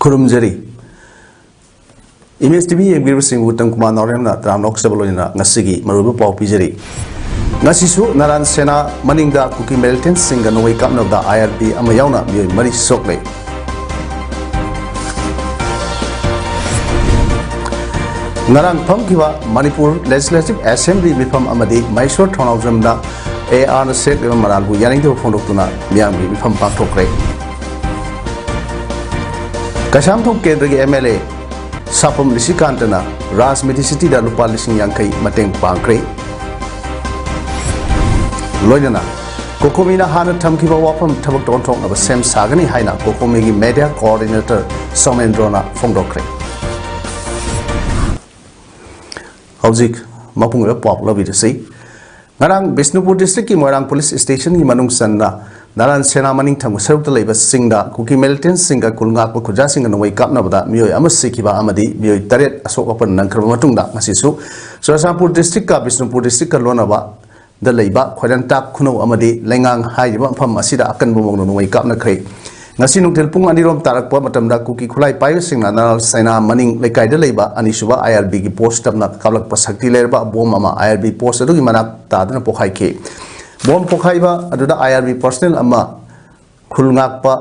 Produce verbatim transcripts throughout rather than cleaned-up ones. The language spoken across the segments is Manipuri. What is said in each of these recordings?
ꯈꯨꯔꯨꯝꯖꯔꯤ꯫ ꯏꯃꯦꯖ ꯇꯤ ꯚꯤ ꯌꯦꯡꯕꯤꯔꯤꯕꯁꯤꯡꯕꯨ ꯇꯝꯀꯨꯃꯥꯔ ꯅꯥꯎꯔꯦꯝꯅ ꯇꯔꯥꯝꯅ ꯑꯣꯛꯆꯕ ꯂꯣꯏꯅꯅ ꯉꯁꯤꯒꯤ ꯃꯔꯨꯑꯣꯏꯕ ꯄꯥꯎ ꯄꯤꯖꯔꯤ꯫ ꯉꯁꯤꯁꯨ ꯅꯥꯔꯥꯟ ꯁꯦꯅꯥ ꯃꯅꯤꯡꯗ ꯀꯨꯀꯤ ꯃꯤꯂꯤꯇꯦꯟꯠꯁꯤꯡꯒ ꯅꯣꯡꯃꯩ ꯀꯥꯞꯅꯕꯗ ꯑꯥꯏ ꯑꯥꯔ ꯕꯤ ꯑꯃ ꯌꯥꯎꯅ ꯃꯤꯑꯣꯏ ꯃꯔꯤ ꯁꯣꯛꯂꯦ꯫ ꯉꯔꯥꯡ ꯐꯝꯈꯤꯕ ꯃꯅꯤꯄꯨꯔ ꯂꯦꯖꯤꯁꯂꯦꯇꯤꯚ ꯑꯦꯁꯦꯝꯕ꯭ꯂꯤ ꯃꯤꯐꯝ ꯑꯃꯗꯤ ꯃꯍꯦꯁ꯭ꯋꯔ ꯊꯣꯡꯅꯥꯎꯖꯝꯗ ꯑꯦ ꯑꯥꯔꯅ ꯁꯦꯠꯂꯤꯕ ꯃꯔꯥꯜꯕꯨ ꯌꯥꯅꯤꯡꯗꯕ ꯐꯣꯡꯗꯣꯛꯇꯨꯅ ꯃꯤꯌꯥꯝꯒꯤ ꯃꯤꯐꯝ ꯄꯥꯡꯊꯣꯛꯈ꯭ꯔꯦ꯫ ꯀꯩꯁꯥꯝꯊꯣꯡ ꯀꯦꯟꯗ꯭ꯔꯒꯤ ꯑꯦꯝ ꯑꯦꯜ ꯑꯦ ꯁꯥꯄꯝ ꯅꯤꯁꯤꯀꯥꯟꯇꯅ ꯔꯥꯖ ꯃꯦꯗꯤꯁꯤꯇꯤꯗ ꯂꯨꯄꯥ ꯂꯤꯁꯤꯡ ꯌꯥꯡꯈꯩ ꯃꯇꯦꯡ ꯄꯥꯡꯈ꯭ꯔꯦ꯫ ꯂꯣꯏꯅꯅ ꯀꯣꯀꯣꯃꯤꯅ ꯍꯥꯟꯅ ꯊꯝꯈꯤꯕ ꯋꯥꯐꯝ ꯊꯕꯛꯇ ꯑꯣꯟꯊꯣꯛꯅꯕ ꯁꯦꯝ ꯁꯥꯒꯅꯤ ꯍꯥꯏꯅ ꯀꯣꯀꯣꯃꯤꯒꯤ ꯃꯦꯗꯤꯌꯥ ꯀꯣꯑꯣꯔꯗꯤꯅꯦꯇꯔ ꯁꯣꯃꯦꯟꯗ꯭ꯔꯣꯅ ꯐꯣꯡꯗꯣꯛꯈ꯭ꯔꯦ꯫ ꯍꯧꯖꯤꯛ ꯃꯄꯨꯡ ꯑꯣꯏꯕ ꯄꯥꯎ ꯂꯧꯕꯤꯔꯁꯤ꯫ ꯉꯔꯥꯡ ꯕꯤꯁꯅꯨꯄꯨꯔ ꯗꯤꯁꯇ꯭ꯔꯤꯛꯀꯤ ꯃꯣꯏꯔꯥꯡ ꯄꯨꯂꯤꯁ ꯁ꯭ꯇꯦꯁꯟꯒꯤ ꯃꯅꯨꯡ ꯆꯟꯅ ꯅꯥꯔꯥꯟ ꯁꯦꯅꯥ ꯃꯅꯤꯡ ꯊꯪꯕ ꯁꯔꯨꯛꯇ ꯂꯩꯕꯁꯤꯡꯗ ꯀꯨꯀꯤ ꯃꯤꯂꯤꯇꯦꯟꯠꯁꯤꯡꯒ ꯈꯨꯜ ꯉꯥꯛꯄ ꯈꯨꯟꯖꯥꯁꯤꯡꯒ ꯅꯣꯡꯃꯩ ꯀꯥꯞꯅꯕꯗ ꯃꯤꯑꯣꯏ ꯑꯃ ꯁꯤꯈꯤꯕ ꯑꯃꯗꯤ ꯃꯤꯑꯣꯏ ꯇꯔꯦꯠ ꯑꯁꯣꯛ ꯑꯄꯟ ꯅꯪꯈ꯭ꯔꯕ ꯃꯇꯨꯡꯗ ꯉꯁꯤꯁꯨ ꯆꯨꯔꯆꯥꯟꯄꯨꯔ ꯗꯤꯁꯇ꯭ꯔꯤꯛꯀ ꯕꯤꯁꯅꯨꯄꯨꯔ ꯗꯤꯁꯇ꯭ꯔꯤꯛꯀ ꯂꯣꯟꯅꯕꯗ ꯂꯩꯕ ꯈꯣꯏꯔꯟꯇꯥꯛ ꯈꯨꯅꯧ ꯑꯃꯗꯤ ꯂꯩꯉꯥꯡ ꯍꯥꯏꯔꯤꯕ ꯃꯐꯝ ꯑꯁꯤꯗ ꯑꯀꯟꯕ ꯃꯑꯣꯡꯗ ꯅꯣꯡꯃꯩ ꯀꯥꯞꯅꯈ꯭ꯔꯦ꯫ ꯉꯁꯤ ꯅꯨꯡꯊꯤꯜ ꯄꯨꯡ ꯑꯅꯤꯔꯣꯝ ꯇꯥꯔꯛꯄ ꯃꯇꯝꯗ ꯀꯨꯀꯤ ꯈꯨꯠꯂꯥꯏ ꯄꯥꯏꯕꯁꯤꯡꯅ ꯅꯥꯔꯥꯟ ꯁꯦꯅꯥ ꯃꯅꯤꯡ ꯂꯩꯀꯥꯏꯗ ꯂꯩꯕ ꯑꯅꯤꯁꯨꯕ ꯑꯥꯏ ꯑꯥꯔ ꯕꯤꯒꯤ ꯄꯣꯁ ꯇꯝꯅ ꯀꯥꯞꯂꯛꯄ ꯁꯛꯇꯤ ꯂꯩꯔꯕ ꯕꯣꯝ ꯑꯃ ꯑꯥꯏ ꯑꯥꯔ ꯕꯤ ꯄꯣꯁ ꯑꯗꯨꯒꯤ ꯃꯅꯥꯛ ꯇꯥꯗꯨꯅ ꯄꯣꯈꯥꯏꯈꯤ꯫ ꯕꯣꯝ ꯄꯣꯈꯥꯏꯕ ꯑꯗꯨꯗ ꯑꯥꯏ ꯑꯥꯔ ꯕꯤ ꯄꯔꯁꯅꯦꯜ ꯑꯃ, ꯈꯨꯜ ꯉꯥꯛꯄ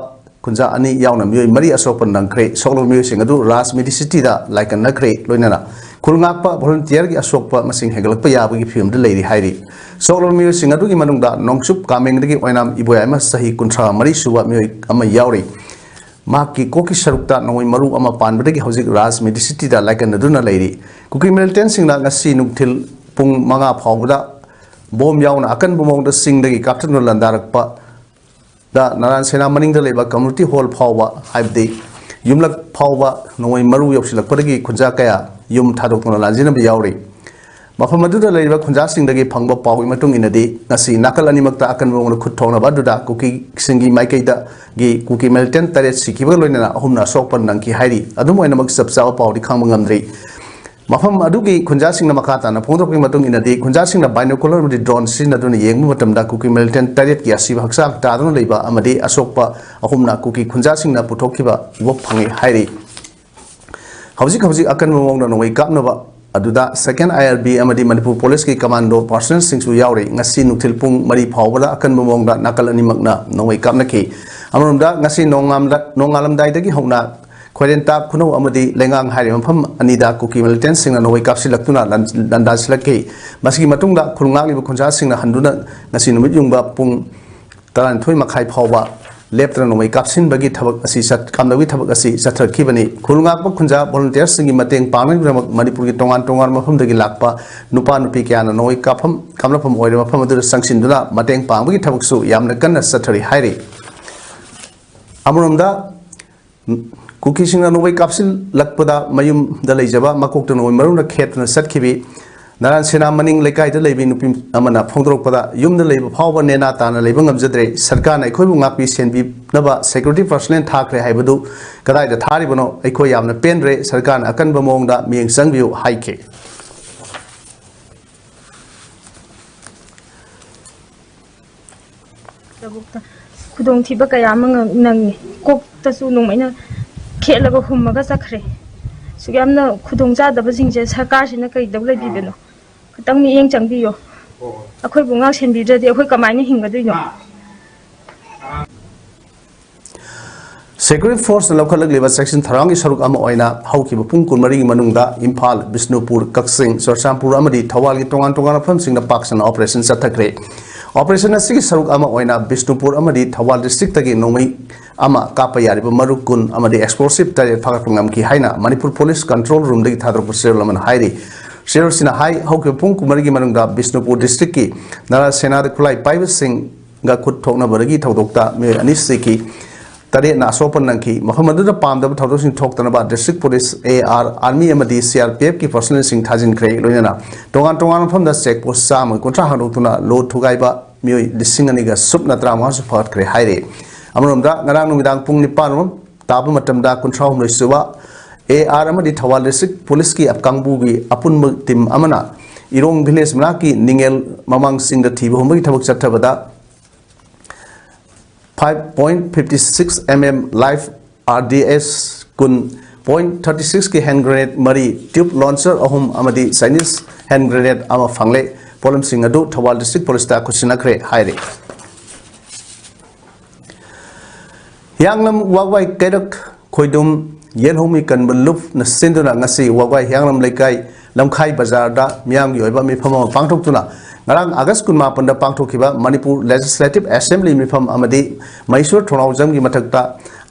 ꯈꯨꯟꯖꯥ ꯑꯅꯤ ꯌꯥꯎꯅ ꯃꯤꯑꯣꯏ ꯃꯔꯤ ꯑꯁꯣꯛꯄ ꯅꯪꯈ꯭ꯔꯦ꯫ ꯁꯣꯛꯂꯕ ꯃꯤꯑꯣꯏꯁꯤꯡ ꯑꯗꯨ ꯔꯥꯖ ꯃꯦꯗꯤꯁꯤꯇꯤꯗ ꯂꯥꯏꯀꯠꯅꯈ꯭ꯔꯦ꯫ ꯂꯣꯏꯅꯅ ꯈꯨꯜ ꯉꯥꯛꯄ ꯚꯣꯂꯨꯟꯇꯤꯌꯔꯒꯤ ꯑꯁꯣꯛꯄ ꯃꯁꯤꯡ ꯍꯦꯟꯒꯠꯂꯛꯄ ꯌꯥꯕꯒꯤ ꯐꯤꯕꯝꯗ ꯂꯩꯔꯤ ꯍꯥꯏꯔꯤ꯫ ꯁꯣꯛꯂꯕ ꯃꯤꯑꯣꯏꯁꯤꯡ ꯑꯗꯨꯒꯤ ꯃꯅꯨꯡꯗ ꯅꯣꯡꯆꯨꯞ ꯀꯥꯃꯦꯡꯗꯒꯤ ꯑꯣꯏꯅꯥꯝ ꯏꯕꯣꯌꯥꯏꯃ ꯆꯍꯤ ꯀꯨꯟꯊ꯭ꯔꯥ ꯃꯔꯤ ꯁꯨꯕ ꯃꯤꯑꯣꯏ ꯑꯃ ꯌꯥꯎꯔꯤ꯫ ꯃꯍꯥꯛꯀꯤ ꯀꯣꯛꯀꯤ ꯁꯔꯨꯛꯇ ꯅꯣꯡꯃꯩ ꯃꯔꯨ ꯑꯃ ꯄꯥꯟꯕꯗꯒꯤ ꯍꯧꯖꯤꯛ ꯔꯥꯖ ꯃꯦꯗꯤꯁꯤꯇꯤꯗ ꯂꯥꯏꯀꯠꯅꯗꯨꯅ ꯂꯩꯔꯤ꯫ ꯀꯨꯀꯤ ꯃꯤꯂꯤꯇꯦꯟꯠꯁꯤꯡꯅ ꯉꯁꯤ ꯅꯨꯡꯊꯤꯜ ꯄꯨꯡ ꯃꯉꯥ ꯐꯥꯎꯕꯗ ꯕꯣꯝ ꯌꯥꯎꯅ ꯑꯀꯟꯕ ꯃꯑꯣꯡꯗ ꯆꯤꯡꯗꯒꯤ ꯀꯥꯞꯊꯠꯇꯨꯅ ꯂꯥꯟꯗꯥꯔꯛꯄꯗ ꯅꯥꯔꯥꯟ ꯁꯦꯅꯥ ꯃꯅꯤꯡꯗ ꯂꯩꯕ community hall ꯐꯥꯎꯕ, ꯍꯥꯏꯕꯗꯤ ꯌꯨꯝꯂꯛ ꯐꯥꯎꯕ ꯅꯣꯡꯃꯩ ꯃꯔꯨ ꯌꯧꯁꯤꯜꯂꯛꯄꯗꯒꯤ ꯈꯨꯟꯖꯥ ꯀꯌꯥ ꯌꯨꯝ ꯊꯥꯗꯣꯛꯇꯨꯅ ꯂꯥꯟꯖꯦꯟꯅꯕ ꯌꯥꯎꯔꯤ꯫ ꯃꯐꯝ ꯑꯗꯨꯗ ꯂꯩꯔꯤꯕ ꯈꯨꯟꯖꯥꯁꯤꯡꯗꯒꯤ ꯐꯪꯕ ꯄꯥꯎꯒꯤ ꯃꯇꯨꯡ ꯏꯟꯅꯗꯤ, ꯉꯁꯤ ꯅꯥꯀꯜ ꯑꯅꯤꯃꯛꯇ ꯑꯀꯟꯕ ꯃꯑꯣꯡꯗ ꯈꯨꯠ ꯊꯣꯛꯅꯕ ꯑꯗꯨꯗ ꯀꯨꯀꯤꯁꯤꯡꯒꯤ ꯃꯥꯏꯀꯩꯗꯒꯤ ꯀꯨꯀꯤ militant ꯇꯔꯦꯠ ꯁꯤꯈꯤꯕꯒ ꯂꯣꯏꯅꯅ ꯑꯍꯨꯝꯅ ꯑꯁꯣꯛꯄ ꯅꯪꯈꯤ ꯍꯥꯏꯔꯤ꯫ ꯑꯗꯨꯝ ꯑꯣꯏꯅꯃꯛ, ꯆꯞ ꯆꯥꯕ ꯄꯥꯎꯗꯤ ꯈꯪꯕ ꯉꯝꯗ꯭ꯔꯤ꯫ ꯃꯐꯝ ꯑꯗꯨꯒꯤ ꯈꯨꯟꯖꯥꯁꯤꯡꯅ ꯃꯈꯥ ꯇꯥꯅ ꯐꯣꯡꯗꯣꯔꯛꯄꯒꯤ ꯃꯇꯨꯡ ꯏꯟꯅꯗꯤ, ꯈꯨꯟꯖꯥꯁꯤꯡꯅ binocular ꯑꯃꯗꯤ drone ꯁꯤꯖꯤꯟꯅꯗꯨꯅ ꯌꯦꯡꯕ ꯃꯇꯝꯗ ꯀꯨꯀꯤ militant ꯇꯔꯦꯠꯀꯤ ꯑꯁꯤꯕ ꯍꯛꯆꯥꯡ ꯇꯥꯗꯨꯅ ꯂꯩꯕ ꯑꯃꯗꯤ ꯑꯁꯣꯛꯄ ꯑꯍꯨꯝꯅ ꯀꯨꯀꯤ ꯈꯨꯟꯖꯥꯁꯤꯡꯅ ꯄꯨꯊꯣꯛꯈꯤꯕ ꯎꯕ ꯐꯪꯉꯤ ꯍꯥꯏꯔꯤ꯫ ꯍꯧꯖꯤꯛ ꯍꯧꯖꯤꯛ ꯑꯀꯟꯕ ꯃꯑꯣꯡꯗ ꯅꯣꯡꯃꯩ ꯀꯥꯞꯅꯕ ꯑꯗꯨꯗ second IRB ꯑꯃꯗꯤ ꯃꯅꯤꯄꯨꯔ ꯄꯨꯂꯤꯁꯀꯤ commando personnelꯁꯤꯡꯁꯨ ꯌꯥꯎꯔꯤ꯫ ꯉꯁꯤ ꯅꯨꯡꯊꯤꯜ ꯄꯨꯡ ꯃꯔꯤ ꯐꯥꯎꯕꯗ ꯑꯀꯟꯕ ꯃꯑꯣꯡꯗ ꯅꯥꯀꯜ ꯑꯅꯤꯃꯛꯅ ꯅꯣꯡꯃꯩ ꯀꯥꯞꯅꯈꯤ꯫ ꯑꯃꯔꯣꯝꯗ, ꯉꯁꯤ ꯅꯣꯡꯉꯥꯝꯂ-, ꯅꯣꯡꯉꯥꯜꯂꯝꯗꯥꯏꯗꯒꯤ ꯍꯧꯅ ꯈꯣꯏꯔꯦꯟꯇꯥ, ꯈꯨꯅꯧ ꯑꯃꯗꯤ ꯂꯩꯉꯥꯡ ꯍꯥꯏꯔꯤꯕ ꯃꯐꯝ ꯑꯅꯤꯗ ꯀꯨꯀꯤ militantꯁꯤꯡꯅ ꯅꯣꯡꯃꯩ ꯀꯥꯞꯁꯤꯜꯂꯛꯇꯨꯅ ꯂꯥꯟ-, ꯂꯥꯟꯗꯥꯁꯤꯜꯂꯛꯈꯤ꯫ ꯃꯁꯤꯒꯤ ꯃꯇꯨꯡꯗ ꯈꯨꯜ ꯉꯥꯛꯂꯤꯕ ꯈꯨꯟꯖꯥꯁꯤꯡꯅ ꯍꯟꯗꯨꯅ ꯉꯁꯤ ꯅꯨꯃꯤꯠ ꯌꯨꯡꯕ ꯄꯨꯡ ꯇꯔꯥꯅꯤꯊꯣꯏ ꯃꯈꯥꯏ ꯐꯥꯎꯕ ꯂꯦꯞꯇꯅ ꯅꯣꯡꯃꯩ ꯀꯥꯞꯁꯤꯟꯕꯒꯤ ꯊꯕꯛ ꯑꯁꯤ ꯆꯠ-, ꯀꯥꯞꯅꯕꯒꯤ ꯊꯕꯛ ꯑꯁꯤ ꯆꯠꯊꯔꯛꯈꯤꯕꯅꯤ꯫ ꯈꯨꯜ ꯉꯥꯛꯄ ꯈꯨꯟꯖꯥ volunteerꯁꯤꯡꯒꯤ ꯃꯇꯦꯡ ꯄꯥꯡꯅꯕꯒꯤꯗꯃꯛ ꯃꯅꯤꯄꯨꯔꯒꯤ ꯇꯣꯉꯥꯟ ꯇꯣꯉꯥꯟꯕ ꯃꯐꯝꯗꯒꯤ ꯂꯥꯛꯄ ꯅꯨꯄꯥ ꯅꯨꯄꯤ ꯀꯌꯥꯅ ꯅꯣꯡꯃꯩ ꯀꯥꯞꯐꯝ, ꯀꯥꯞꯅꯐꯝ ꯑꯣꯏꯔꯤꯕ ꯃꯐꯝ ꯑꯗꯨꯗ ꯆꯪꯁꯤꯟꯗꯨꯅ ꯃꯇꯦꯡ ꯄꯥꯡꯕꯒꯤ ꯊꯕꯛꯁꯨ ꯌꯥꯝꯅ ꯀꯟꯅ ꯆꯠꯊꯔꯤ ꯍꯥꯏꯔꯤ꯫ ꯑꯃꯔꯣꯝꯗ, ꯀꯨꯀꯤꯁꯤꯡꯅ ꯅꯣꯡꯃꯩ ꯀꯥꯞꯁꯤꯜꯂꯛꯄꯗ ꯃꯌꯨꯝꯗ ꯂꯩꯖꯕ ꯃꯀꯣꯛꯇ ꯅꯣꯡꯃꯩ ꯃꯔꯨꯅ ꯈꯦꯠꯇꯨꯅ ꯆꯠꯈꯤꯕꯤ ꯅꯥꯔꯥꯟ ꯁꯦꯅꯥ ꯃꯅꯤꯡ ꯂꯩꯀꯥꯏꯗ ꯂꯩꯕꯤ ꯅꯨꯄꯤ ꯑꯃꯅ ꯐꯣꯡꯗꯣꯔꯛꯄꯗ, ꯌꯨꯝꯗ ꯂꯩꯕ ꯐꯥꯎꯕ ꯅꯦꯅꯥ ꯇꯥꯅ ꯂꯩꯕ ꯉꯝꯖꯗ꯭ꯔꯦ꯫ ꯁꯔꯀꯥꯔꯅ ꯑꯩꯈꯣꯏꯕꯨ ꯉꯥꯛꯄꯤ ꯁꯦꯟꯕꯤꯅꯕ security personnel ꯊꯥꯈ꯭ꯔꯦ ꯍꯥꯏꯕꯗꯨ ꯀꯗꯥꯏꯗ ꯊꯥꯔꯤꯕꯅꯣ? ꯑꯩꯈꯣꯏ ꯌꯥꯝꯅ ꯄꯦꯟꯗ꯭ꯔꯦ꯫ ꯁꯔꯀꯥꯔꯅ ꯑꯀꯟꯕ ꯃꯑꯣꯡꯗ ꯃꯤꯠꯌꯦꯡ ꯆꯪꯕꯤꯌꯨ ꯍꯥꯏꯈꯤ꯫ ꯂꯧꯕꯨꯛꯇ ꯈꯨꯗꯣꯡꯊꯤꯕ ꯀꯌꯥ ꯑꯃ ꯉ-, ꯅꯪꯉꯤ꯫ ꯀꯣꯛꯇꯁꯨ ꯅꯣꯡꯃꯩꯅ ꯈꯦꯠꯂꯒ ꯍꯨꯝꯃꯒ ꯆꯠꯈ꯭ꯔꯦ꯫ ꯁꯨꯛ ꯌꯥꯝꯅ ꯈꯨꯗꯣꯡ ꯆꯥꯗꯕꯁꯤꯡꯁꯦ ꯁꯔꯀꯥꯔꯁꯤꯅ ꯀꯩꯗꯧ ꯂꯩꯕꯤꯕꯅꯣ? ꯈꯤꯇꯪ ꯃꯤꯠꯌꯦꯡ ꯆꯪꯕꯤꯌꯣ꯫ ꯑꯩꯈꯣꯏꯕꯨ ꯉꯥꯛ ꯁꯦꯟꯕꯤꯗ꯭ꯔꯗꯤ ꯑꯩꯈꯣꯏ ꯀꯃꯥꯏꯅ ꯍꯤꯡꯒꯗꯣꯏꯅꯣ? Security forceꯅ ꯂꯧꯈꯠꯂꯛꯂꯤꯕ ꯆꯦꯛꯁꯤꯟ ꯊꯧꯔꯥꯡꯒꯤ ꯁꯔꯨꯛ ꯑꯃ ꯑꯣꯏꯅ ꯍꯧꯈꯤꯕ ꯄꯨꯡ ꯀꯨꯟꯃꯔꯤꯒꯤ ꯃꯅꯨꯡꯗ ꯏꯝꯐꯥꯜ, ꯕꯤꯁꯅꯨꯄꯨꯔ, ꯀꯛꯆꯤꯡ, ꯆꯨꯔꯆꯥꯟꯄꯨꯔ ꯑꯃꯗꯤ ꯊꯧꯕꯥꯜꯒꯤ ꯇꯣꯉꯥꯟ ꯇꯣꯉꯥꯟꯕ ꯃꯐꯝꯁꯤꯡꯗ ꯄꯥꯛ ꯁꯟꯅ operation ꯆꯠꯊꯈ꯭ꯔꯦ꯫ Operation ꯑꯁꯤꯒꯤ ꯁꯔꯨꯛ ꯑꯃ ꯑꯣꯏꯅ ꯕꯤꯁꯅꯨꯄꯨꯔ ꯑꯃꯗꯤ ꯊꯧꯕꯥꯜ districtꯇꯒꯤ ꯅꯣꯡꯃꯩ ꯑꯃ ꯀꯥꯞꯄ ꯌꯥꯔꯤꯕ ꯃꯔꯨ ꯀꯨꯟ ꯑꯃꯗꯤ explosive ꯇꯔꯦꯠ ꯐꯥꯒꯠꯄ ꯉꯝꯈꯤ ꯍꯥꯏꯅ ꯃꯅꯤꯄꯨꯔ police control roomꯗꯒꯤ ꯊꯥꯗꯣꯔꯛꯄ ꯆꯦꯔꯣꯜ ꯑꯃꯅ ꯍꯥꯏꯔꯤ꯫ ꯁꯤꯔꯣꯁꯤꯅ ꯍꯥꯏ, ꯍꯧꯈꯤꯕ ꯄꯨꯡ ꯀꯨꯟꯃꯔꯤꯒꯤ ꯃꯅꯨꯡꯗ ꯕꯤꯁꯅꯨꯄꯨꯔ ꯗꯤꯁꯇ꯭ꯔꯤꯛꯀꯤ ꯅꯔꯥ ꯁꯦꯅꯥꯗ ꯈꯨꯠꯂꯥꯏ ꯄꯥꯏꯕꯁꯤꯡꯒ ꯈꯨꯠ ꯊꯣꯛꯅꯕꯗꯒꯤ ꯊꯧꯗꯣꯛꯇ ꯃꯤꯑꯣꯏ ꯑꯅꯤ ꯁꯤꯈꯤ, ꯇꯔꯦꯠꯅ ꯑꯁꯣꯛꯄ ꯅꯪꯈꯤ꯫ ꯃꯐꯝ ꯑꯗꯨꯗ ꯄꯥꯝꯗꯕ ꯊꯧꯗꯣꯛꯁꯤꯡ ꯊꯣꯛꯇꯅꯕ district police, A R, army ꯑꯃꯗꯤ ꯁꯤ ꯑꯥꯔ ꯄꯤ ꯑꯦꯐꯀꯤ ꯄꯔꯁꯣꯅꯦꯜꯁꯤꯡ ꯊꯥꯖꯤꯟꯈ꯭ꯔꯦ꯫ ꯂꯣꯏꯅꯅ ꯇꯣꯉꯥꯟ ꯇꯣꯉꯥꯟꯕ ꯃꯐꯝꯗ ꯆꯦꯛ ꯄꯣꯁ ꯆꯥꯝꯃꯒ ꯀꯨꯟꯊ꯭ꯔꯥ ꯍꯥꯡꯗꯣꯛꯇꯨꯅ ꯂꯣ ꯊꯨꯒꯥꯏꯕ ꯃꯤꯑꯣꯏ ꯂꯤꯁꯤꯡ ꯑꯅꯤꯒ ꯁꯨꯞꯅ ꯇꯔꯥꯃꯉꯥꯁꯨ ꯐꯒꯠꯈ꯭ꯔꯦ ꯍꯥꯏꯔꯤ꯫ ꯑꯃꯔꯣꯝꯗ ꯉꯔꯥꯡ ꯅꯨꯃꯤꯗꯥꯡ ꯄꯨꯡ ꯅꯤꯄꯥꯟ ꯔꯣꯝ ꯇꯥꯕ ꯃꯇꯝꯗ ꯀꯨꯟꯊ꯭ꯔꯥꯍꯨꯝꯗꯣꯏ ꯁꯨꯕ ꯑꯦ ꯑꯥꯔ ꯑꯃꯗꯤ ꯊꯧꯕꯥꯜ ꯗꯤꯁꯇ꯭ꯔꯤꯛ ꯄꯨꯂꯤꯁꯀꯤ ꯀꯥꯡꯕꯨꯒꯤ ꯑꯄꯨꯟꯕ ꯇꯤꯝ ꯑꯃꯅ ꯏꯔꯣꯡ ꯚꯤꯂꯦꯖ ꯃꯅꯥꯛꯀꯤ ꯅꯤꯡꯉꯦꯜ ꯃꯃꯥꯡ ꯆꯤꯡꯗ ꯊꯤꯕ ꯍꯨꯝꯕꯒꯤ ꯊꯕꯛ ꯆꯠꯊꯕꯗ five point fifty six M M live R D S ꯀꯨꯟ, point thirty six ꯀꯤ ꯍꯦꯟ ꯒ꯭ꯔꯦꯅꯦꯗ ꯃꯔꯤ, ꯇ꯭ꯌꯨꯕ ꯂꯣꯟꯆꯔ ꯑꯍꯨꯝ ꯑꯃꯗꯤ ꯆꯥꯏꯅꯤꯁ ꯍꯦꯟ ꯒ꯭ꯔꯦꯅꯦꯗ ꯑꯃ ꯐꯪꯂꯦ꯫ ꯄꯣꯠꯂꯝꯁꯤꯡ ꯑꯗꯨ ꯊꯧꯕꯥꯜ ꯗꯤꯁꯇ꯭ꯔꯤꯛ ꯄꯨꯂꯤꯁꯇ ꯈꯨꯠꯁꯤꯟꯅꯈ꯭ꯔꯦ ꯍꯥꯏꯔꯤ꯫ ꯍꯤꯌꯥꯡꯂꯝ ꯋꯥꯒꯋꯥꯏ ꯀꯩꯔꯛ ꯈꯣꯏꯗꯨꯝ ꯌꯦꯜꯍꯧꯃꯤ ꯀꯟꯕ ꯂꯨꯞꯅ ꯁꯤꯟꯗꯨꯅ ꯉꯁꯤ ꯋꯥꯒꯋꯥꯏ ꯍꯤꯌꯥꯡꯂꯝ ꯂꯩꯀꯥꯏ ꯂꯝꯈꯥꯏ ꯕꯖꯥꯔꯗ ꯃꯤꯌꯥꯝꯒꯤ ꯑꯣꯏꯕ ꯃꯤꯐꯝ ꯑꯃ ꯄꯥꯡꯊꯣꯛꯇꯨꯅ ꯉꯔꯥꯡ ꯑꯥꯒꯁ ꯀꯨꯟꯃꯥꯄꯟꯗ ꯄꯥꯡꯊꯣꯛꯈꯤꯕ ꯃꯅꯤꯄꯨꯔ ꯂꯦꯖꯤꯁꯂꯦꯇꯤꯚ ꯑꯦꯁꯦꯝꯕ꯭ꯂꯤ ꯃꯤꯐꯝ ꯑꯃꯗꯤ ꯃꯍꯦꯁ꯭ꯋꯔ ꯊꯣꯡꯅꯥꯎꯖꯝꯒꯤ ꯃꯊꯛꯇ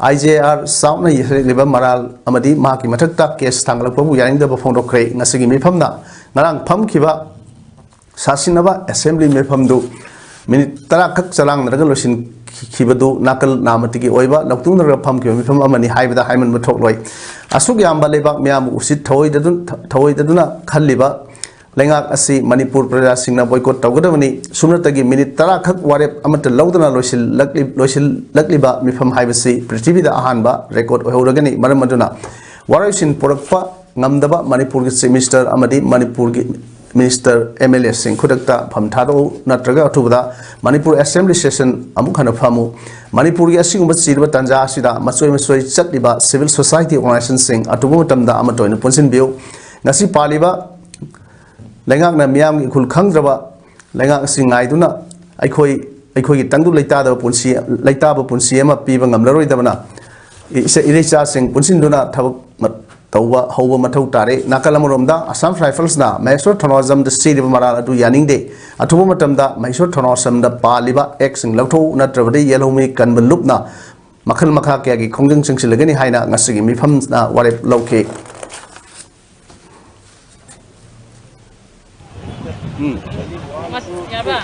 ꯑꯥꯏ ꯖꯦ ꯑꯥꯔ ꯆꯥꯎꯅ ꯌꯩꯁꯜꯂꯛꯂꯤꯕ ꯃꯔꯥꯜ ꯑꯃꯗꯤ ꯃꯍꯥꯛꯀꯤ ꯃꯊꯛꯇ ꯀꯦꯁ ꯊꯥꯡꯒꯠꯂꯛꯄꯕꯨ ꯌꯥꯅꯤꯡꯗꯕ ꯐꯣꯡꯗꯣꯛꯈ꯭ꯔꯦ꯫ ꯉꯁꯤꯒꯤ ꯃꯤꯐꯝꯅ ꯉꯔꯥꯡ ꯐꯝꯈꯤꯕ ꯁꯥꯁꯤꯟꯅꯕ ꯑꯦꯁꯦꯝꯕ꯭ꯂꯤ ꯃꯤꯐꯝꯗꯨ ꯃꯤꯅꯤꯠ ꯇꯔꯥ ꯈꯛ ꯆꯔꯥꯡꯅꯔꯒ ꯂꯣꯏꯁꯤꯟꯈꯤꯕꯗꯨ ꯅꯥꯀꯜ ꯅꯥꯃꯇꯤꯒꯤ ꯑꯣꯏꯕ ꯂꯧꯇꯨꯡꯅꯔꯒ ꯐꯝꯈꯤꯕ ꯃꯤꯐꯝ ꯑꯃꯅꯤ ꯍꯥꯏꯕꯗ ꯍꯥꯏꯃꯟꯕ ꯊꯣꯛꯂꯣꯏ꯫ ꯑꯁꯨꯛ ꯌꯥꯝꯕ ꯂꯩꯕꯥꯛ ꯃꯤꯌꯥꯝꯕꯨ ꯎꯁꯤꯠ ꯊꯑꯣꯏꯗꯗꯨ-, ꯊꯑꯣꯏꯗꯗꯨꯅ ꯈꯜꯂꯤꯕ ꯂꯩꯉꯥꯛ ꯑꯁꯤ ꯃꯅꯤꯄꯨꯔ ꯄ꯭ꯔꯖꯥꯁꯤꯡꯅ ꯕꯣꯏꯀꯣꯠ ꯇꯧꯒꯗꯕꯅꯤ꯫ ꯁꯨꯞꯅꯇꯒꯤ ꯃꯤꯅꯤꯠ ꯇꯔꯥ ꯈꯛ ꯋꯥꯔꯦꯞ ꯑꯃꯠꯇ ꯂꯧꯗꯅ ꯂꯣꯏꯁꯤꯜꯂꯛꯂꯤ-, ꯂꯣꯏꯁꯤꯜꯂꯛꯂꯤꯕ ꯃꯤꯐꯝ ꯍꯥꯏꯕꯁꯤ ꯄ꯭ꯔꯤꯊꯤꯕꯤꯗ ꯑꯍꯥꯟꯕ ꯔꯦꯀꯣꯔꯗ ꯑꯣꯏꯍꯧꯔꯒꯅꯤ꯫ ꯃꯔꯝ ꯑꯗꯨꯅ ꯋꯥꯔꯣꯏꯁꯤꯟ ꯄꯨꯔꯛꯄ ꯉꯝꯗꯕ ꯃꯅꯤꯄꯨꯔꯒꯤ ꯆꯤꯐ ꯃꯤꯅꯤꯁꯇꯔ ꯑꯃꯗꯤ ꯃꯅꯤꯄꯨꯔꯒꯤ ꯃꯤꯅꯤꯁꯇꯔ, ꯑꯦꯝ ꯑꯦꯜ ꯑꯦꯁꯤꯡ ꯈꯨꯗꯛꯇ ꯐꯝ ꯊꯥꯗꯣꯛꯎ, ꯅꯠꯇ꯭ꯔꯒ ꯑꯊꯨꯕꯗ ꯃꯅꯤꯄꯨꯔ ꯑꯦꯁꯦꯝꯕ꯭ꯂꯤ ꯁꯦꯁꯟ ꯑꯃꯨꯛ ꯍꯟꯅ ꯐꯝꯃꯨ꯫ ꯃꯅꯤꯄꯨꯔꯒꯤ ꯑꯁꯤꯒꯨꯝꯕ ꯆꯤꯔꯕ ꯇꯥꯟꯖꯥ ꯑꯁꯤꯗ ꯃꯆꯣꯏ ꯃꯆꯣꯏ ꯆꯠꯂꯤꯕ ꯁꯤꯚꯤꯜ ꯁꯣꯁꯥꯏꯇꯤ ꯑꯣꯔꯒꯅꯥꯏꯖꯦꯁꯟꯁꯤꯡ ꯑꯊꯨꯕ ꯃꯇꯝꯗ ꯑꯃꯠꯇ ꯑꯣꯏꯅ ꯄꯨꯟꯁꯤꯟꯕꯤꯌꯨ꯫ ꯉꯁꯤ ꯄꯥꯜꯂꯤꯕ ꯂꯩꯉꯥꯛꯅ ꯃꯤꯌꯥꯝꯒꯤ ꯏꯈꯨꯜ ꯈꯪꯗ꯭ꯔꯕ ꯂꯩꯉꯥꯛ ꯑꯁꯤ ꯉꯥꯏꯗꯨꯅ ꯑꯩꯈꯣꯏ, ꯑꯩꯈꯣꯏꯒꯤ ꯇꯪꯗꯨ ꯂꯩꯇꯥꯗꯕ ꯄꯨꯟꯁꯤ, ꯂꯩꯇꯥꯕ ꯄꯨꯟꯁꯤ ꯑꯃ ꯄꯤꯕ ꯉꯝꯂꯔꯣꯏꯗꯕꯅ ꯏꯆꯥ-, ꯏꯔꯩꯆꯥꯁꯤꯡ ꯄꯨꯟꯁꯤꯟꯗꯨꯅ ꯊꯕꯛ ꯃ-, ꯇꯧꯕ ꯍꯧꯕ ꯃꯊꯧ ꯇꯥꯔꯦ꯫ ꯅꯥꯀꯜ ꯑꯃꯔꯣꯝꯗ ꯑꯁꯥꯝ ꯔꯥꯏꯐꯜꯁꯅ ꯃꯍꯦꯁ꯭ꯋꯔ ꯊꯣꯅꯣꯖꯝꯗ ꯁꯤꯔꯤꯕ ꯃꯔꯥꯜ ꯑꯗꯨ ꯌꯥꯅꯤꯡꯗꯦ꯫ ꯑꯊꯨꯕ ꯃꯇꯝꯗ ꯃꯍꯦꯁ꯭ꯋꯔ ꯊꯣꯅꯣꯖꯝꯗ ꯄꯥꯜꯂꯤꯕ ꯑꯦꯛꯁꯤꯡ ꯂꯧꯊꯣꯛꯎ, ꯅꯠꯇ꯭ꯔꯕꯗꯤ ꯌꯦꯜꯍꯧꯃꯤ ꯀꯟꯕ ꯂꯨꯞꯅ ꯃꯈꯜ ꯃꯈꯥ ꯀꯌꯥꯒꯤ ꯈꯣꯡꯖꯪ ꯆꯪꯁꯤꯜꯂꯒꯅꯤ ꯍꯥꯏꯅ ꯉꯁꯤꯒꯤ ꯃꯤꯐꯝꯅ ꯋꯥꯔꯦꯞ ꯂꯧꯈꯤ꯫ ꯎꯝ꯫ ꯃꯁ-, ꯌꯥꯕ?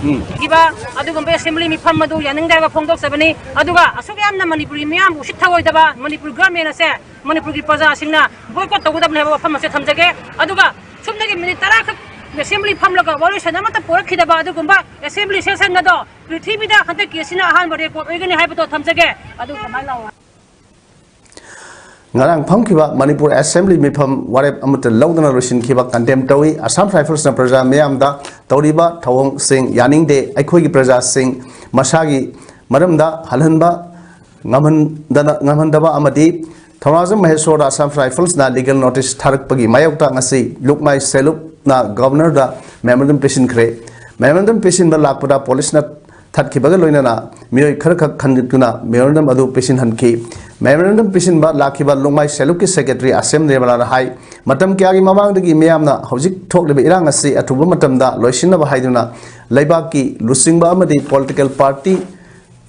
ꯎꯝ꯫ ꯏꯕ ꯑꯗꯨꯒꯨꯝꯕ assembly ꯃꯤꯐꯝ ꯑꯗꯨ ꯌꯥꯅꯤꯡꯗꯦ ꯍꯥꯏꯕ ꯐꯣꯡꯗꯣꯛꯆꯕꯅꯤ꯫ ꯑꯗꯨꯒ ꯑꯁꯨꯛ ꯌꯥꯝꯅ ꯃꯅꯤꯄꯨꯔꯒꯤ ꯃꯤꯌꯥꯝꯕꯨ ꯎꯁꯤꯠ ꯊꯑꯣꯏꯗꯕ ꯃꯅꯤꯄꯨꯔ government ꯑꯁꯦ ꯃꯅꯤꯄꯨꯔꯒꯤ ꯄ꯭ꯔꯖꯥꯁꯤꯡꯅ boycott ꯇꯧꯒꯗꯕꯅꯤ ꯍꯥꯏꯕ ꯋꯥꯐꯝ ꯑꯁꯦ ꯊꯝꯖꯒꯦ꯫ ꯑꯗꯨꯒ ꯁꯨꯞꯅꯒꯤ minute ꯇꯔꯥꯈꯛ assembly ꯐꯝꯂꯒ ꯋꯥꯔꯣꯏꯁꯤꯟ ꯑꯃꯠꯇ ꯄꯨꯔꯛꯈꯤꯗꯕ ꯑꯗꯨꯒꯨꯝꯕ assembly session ꯑꯗꯣ ꯄ꯭ꯔꯤꯊꯤꯕꯤꯗ ꯍꯟꯗꯛꯀꯤ ꯑꯁꯤꯅ ꯑꯍꯥꯟꯕ record ꯑꯣꯏꯒꯅꯤ ꯍꯥꯏꯕꯗꯣ ꯊꯝꯖꯒꯦ꯫ ꯑꯗꯨ ꯀꯃꯥꯏꯅ ꯂꯥꯛꯑꯣ? ꯉꯔꯥꯡ ꯐꯝꯈꯤꯕ ꯃꯅꯤꯄꯨꯔ assembly ꯃꯤꯐꯝ ꯋꯥꯔꯦꯞ ꯑꯃꯠꯇ ꯂꯧꯗꯅ ꯂꯣꯏꯁꯤꯟꯈꯤꯕ condemn ꯇꯧꯏ꯫ Assam Riflesꯅ ꯄ꯭ꯔꯖꯥ ꯃꯤꯌꯥꯝꯗ ꯇꯧꯔꯤꯕ ꯊꯧꯑꯣꯡꯁꯤꯡ ꯌꯥꯅꯤꯡꯗꯦ꯫ ꯑꯩꯈꯣꯏꯒꯤ ꯄ꯭ꯔꯖꯥꯁꯤꯡ ꯃꯁꯥꯒꯤ ꯃꯔꯝꯗ ꯍꯜꯍꯟꯕ ꯉꯝꯍꯟꯗꯅ, ꯉꯝꯍꯟꯗꯕ ꯑꯃꯗꯤ ꯊꯧꯅꯥꯖꯝ ꯃꯍꯦꯁꯣꯔꯗ Assam Riflesꯅ legal notice ꯊꯥꯔꯛꯄꯒꯤ ꯃꯥꯌꯣꯛꯇ ꯉꯁꯤ ꯂꯨꯛꯃꯥꯏ ꯁꯦꯂꯨꯛꯅ governorꯗ memorandum ꯄꯤꯁꯤꯟꯈ꯭ꯔꯦ꯫ Memorandum ꯄꯤꯁꯤꯟꯕ ꯂꯥꯛꯄꯗ policeꯅ ꯊꯠꯈꯤꯕꯒ ꯂꯣꯏꯅꯅ ꯃꯤꯑꯣꯏ ꯈꯔꯈꯛ ꯈꯟꯒꯠꯇꯨꯅ memorandum ꯑꯗꯨ ꯄꯤꯁꯤꯟꯍꯟꯈꯤ꯫ Memorandum ꯄꯤꯁꯤꯟꯕ ꯂꯥꯛꯈꯤꯕ ꯂꯨꯛꯃꯥꯏ ꯁꯦꯂꯨꯛꯀꯤ secretary ꯑꯁꯦꯝ ꯅꯤꯔꯃꯂꯥꯅ ꯍꯥꯏ, ꯃꯇꯝ ꯀꯌꯥꯒꯤ ꯃꯃꯥꯡꯗꯒꯤ ꯃꯤꯌꯥꯝꯅ ꯍꯧꯖꯤꯛ ꯊꯣꯛꯂꯤꯕ ꯏꯔꯥꯡ ꯑꯁꯤ ꯑꯊꯨꯕ ꯃꯇꯝꯗ ꯂꯣꯏꯁꯤꯟꯅꯕ ꯍꯥꯏꯗꯨꯅ ꯂꯩꯕꯥꯛꯀꯤ ꯂꯨꯆꯤꯡꯕ ꯑꯃꯗꯤ political party